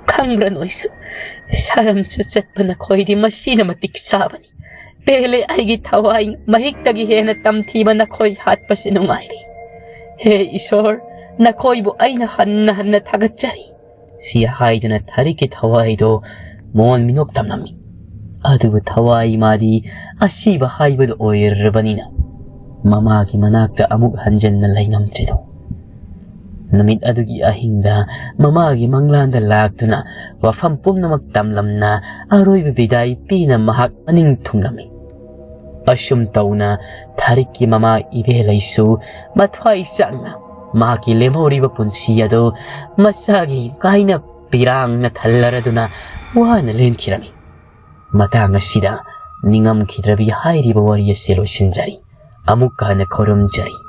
"ꯈꯪꯕ꯭ꯔꯥ ꯅꯣꯏꯁꯨ? ꯁꯥꯔꯝꯁꯨ ꯆꯠꯄ ꯅꯈꯣꯏꯗꯤ ꯃꯁꯤꯅ ꯃꯇꯤꯛ ꯆꯥꯕꯅꯤ꯫ ꯄꯦꯜꯂꯦ ꯑꯩꯒꯤ ꯊꯋꯥꯏ, ꯃꯍꯤꯛꯇꯒꯤ ꯍꯦꯟꯅ ꯇꯝꯊꯤꯕ ꯅꯈꯣꯏ ꯍꯥꯠꯄꯁꯤ ꯅꯨꯡꯉꯥꯏꯔꯦ꯫ ꯍꯦ ꯏꯁꯣꯔ, ꯅꯈꯣꯏꯕꯨ ꯑꯩꯅ ꯍꯟꯅ ꯍꯟꯅ ꯊꯥꯒꯠꯆꯔꯤ"꯫ ꯁꯤ ꯍꯥꯏꯗꯨꯅ ꯊꯔꯤꯛꯀꯤ ꯊꯋꯥꯏꯗꯣ ꯃꯣꯟ ꯃꯤꯅꯣꯛ ꯇꯝꯂꯝꯃꯤ꯫ ꯑꯗꯨꯕꯨ ꯊꯋꯥꯏ ꯃꯥꯗꯤ ꯑꯁꯤꯕ ꯍꯥꯏꯕꯗꯨ ꯑꯣꯏꯔꯕꯅꯤꯅ ꯃꯃꯥꯒꯤ ꯃꯅꯥꯛꯇ ꯑꯃꯨꯛ ꯍꯟꯖꯟꯅ ꯂꯩꯉꯝꯗ꯭ꯔꯤꯗꯣ꯫ ꯅꯨꯃꯤꯠ ꯑꯗꯨꯒꯤ ꯑꯍꯤꯡꯗ ꯃꯃꯥꯒꯤ ꯃꯪꯂꯥꯟꯗ ꯂꯥꯛꯇꯨꯅ ꯋꯥꯐꯝ ꯄꯨꯝꯅꯃꯛ ꯇꯝꯂꯝꯅ ꯑꯔꯣꯏꯕ ꯕꯤꯗꯥꯏ ꯄꯤꯅ ꯃꯍꯥꯛ ꯃꯅꯤꯡ ꯊꯨꯡꯂꯝꯃꯤ꯫ ꯑꯁꯨꯝ ꯇꯧꯅ ꯊꯥꯔꯤꯛꯀꯤ ꯃꯃꯥ ꯏꯕꯦꯂꯩꯁꯨ ꯃꯊ꯭ꯋꯥꯏ ꯆꯥꯛꯅ ꯃꯍꯥꯛꯀꯤ ꯂꯦꯝꯍꯧꯔꯤꯕ ꯄꯨꯟꯁꯤ ꯑꯗꯨ ꯃꯁꯥꯒꯤ ꯀꯥꯏꯅ ꯄꯤꯔꯥꯡꯅ ꯊꯜꯂꯔꯗꯨꯅ ꯋꯥꯅ ꯂꯦꯟꯈꯤꯔꯝꯃꯤ꯫ ꯃꯇꯥꯡ ꯑꯁꯤꯗ ꯅꯤꯡꯉꯝꯈꯤꯗ꯭ꯔꯕꯤ ꯍꯥꯏꯔꯤꯕ ꯋꯥꯔꯤ ꯑꯁꯤ ꯂꯣꯏꯁꯤꯟꯖꯔꯤ꯫ ꯑꯃꯨꯛꯀ ꯍꯟꯅ ꯈꯨꯔꯨꯝꯖꯔꯤ꯫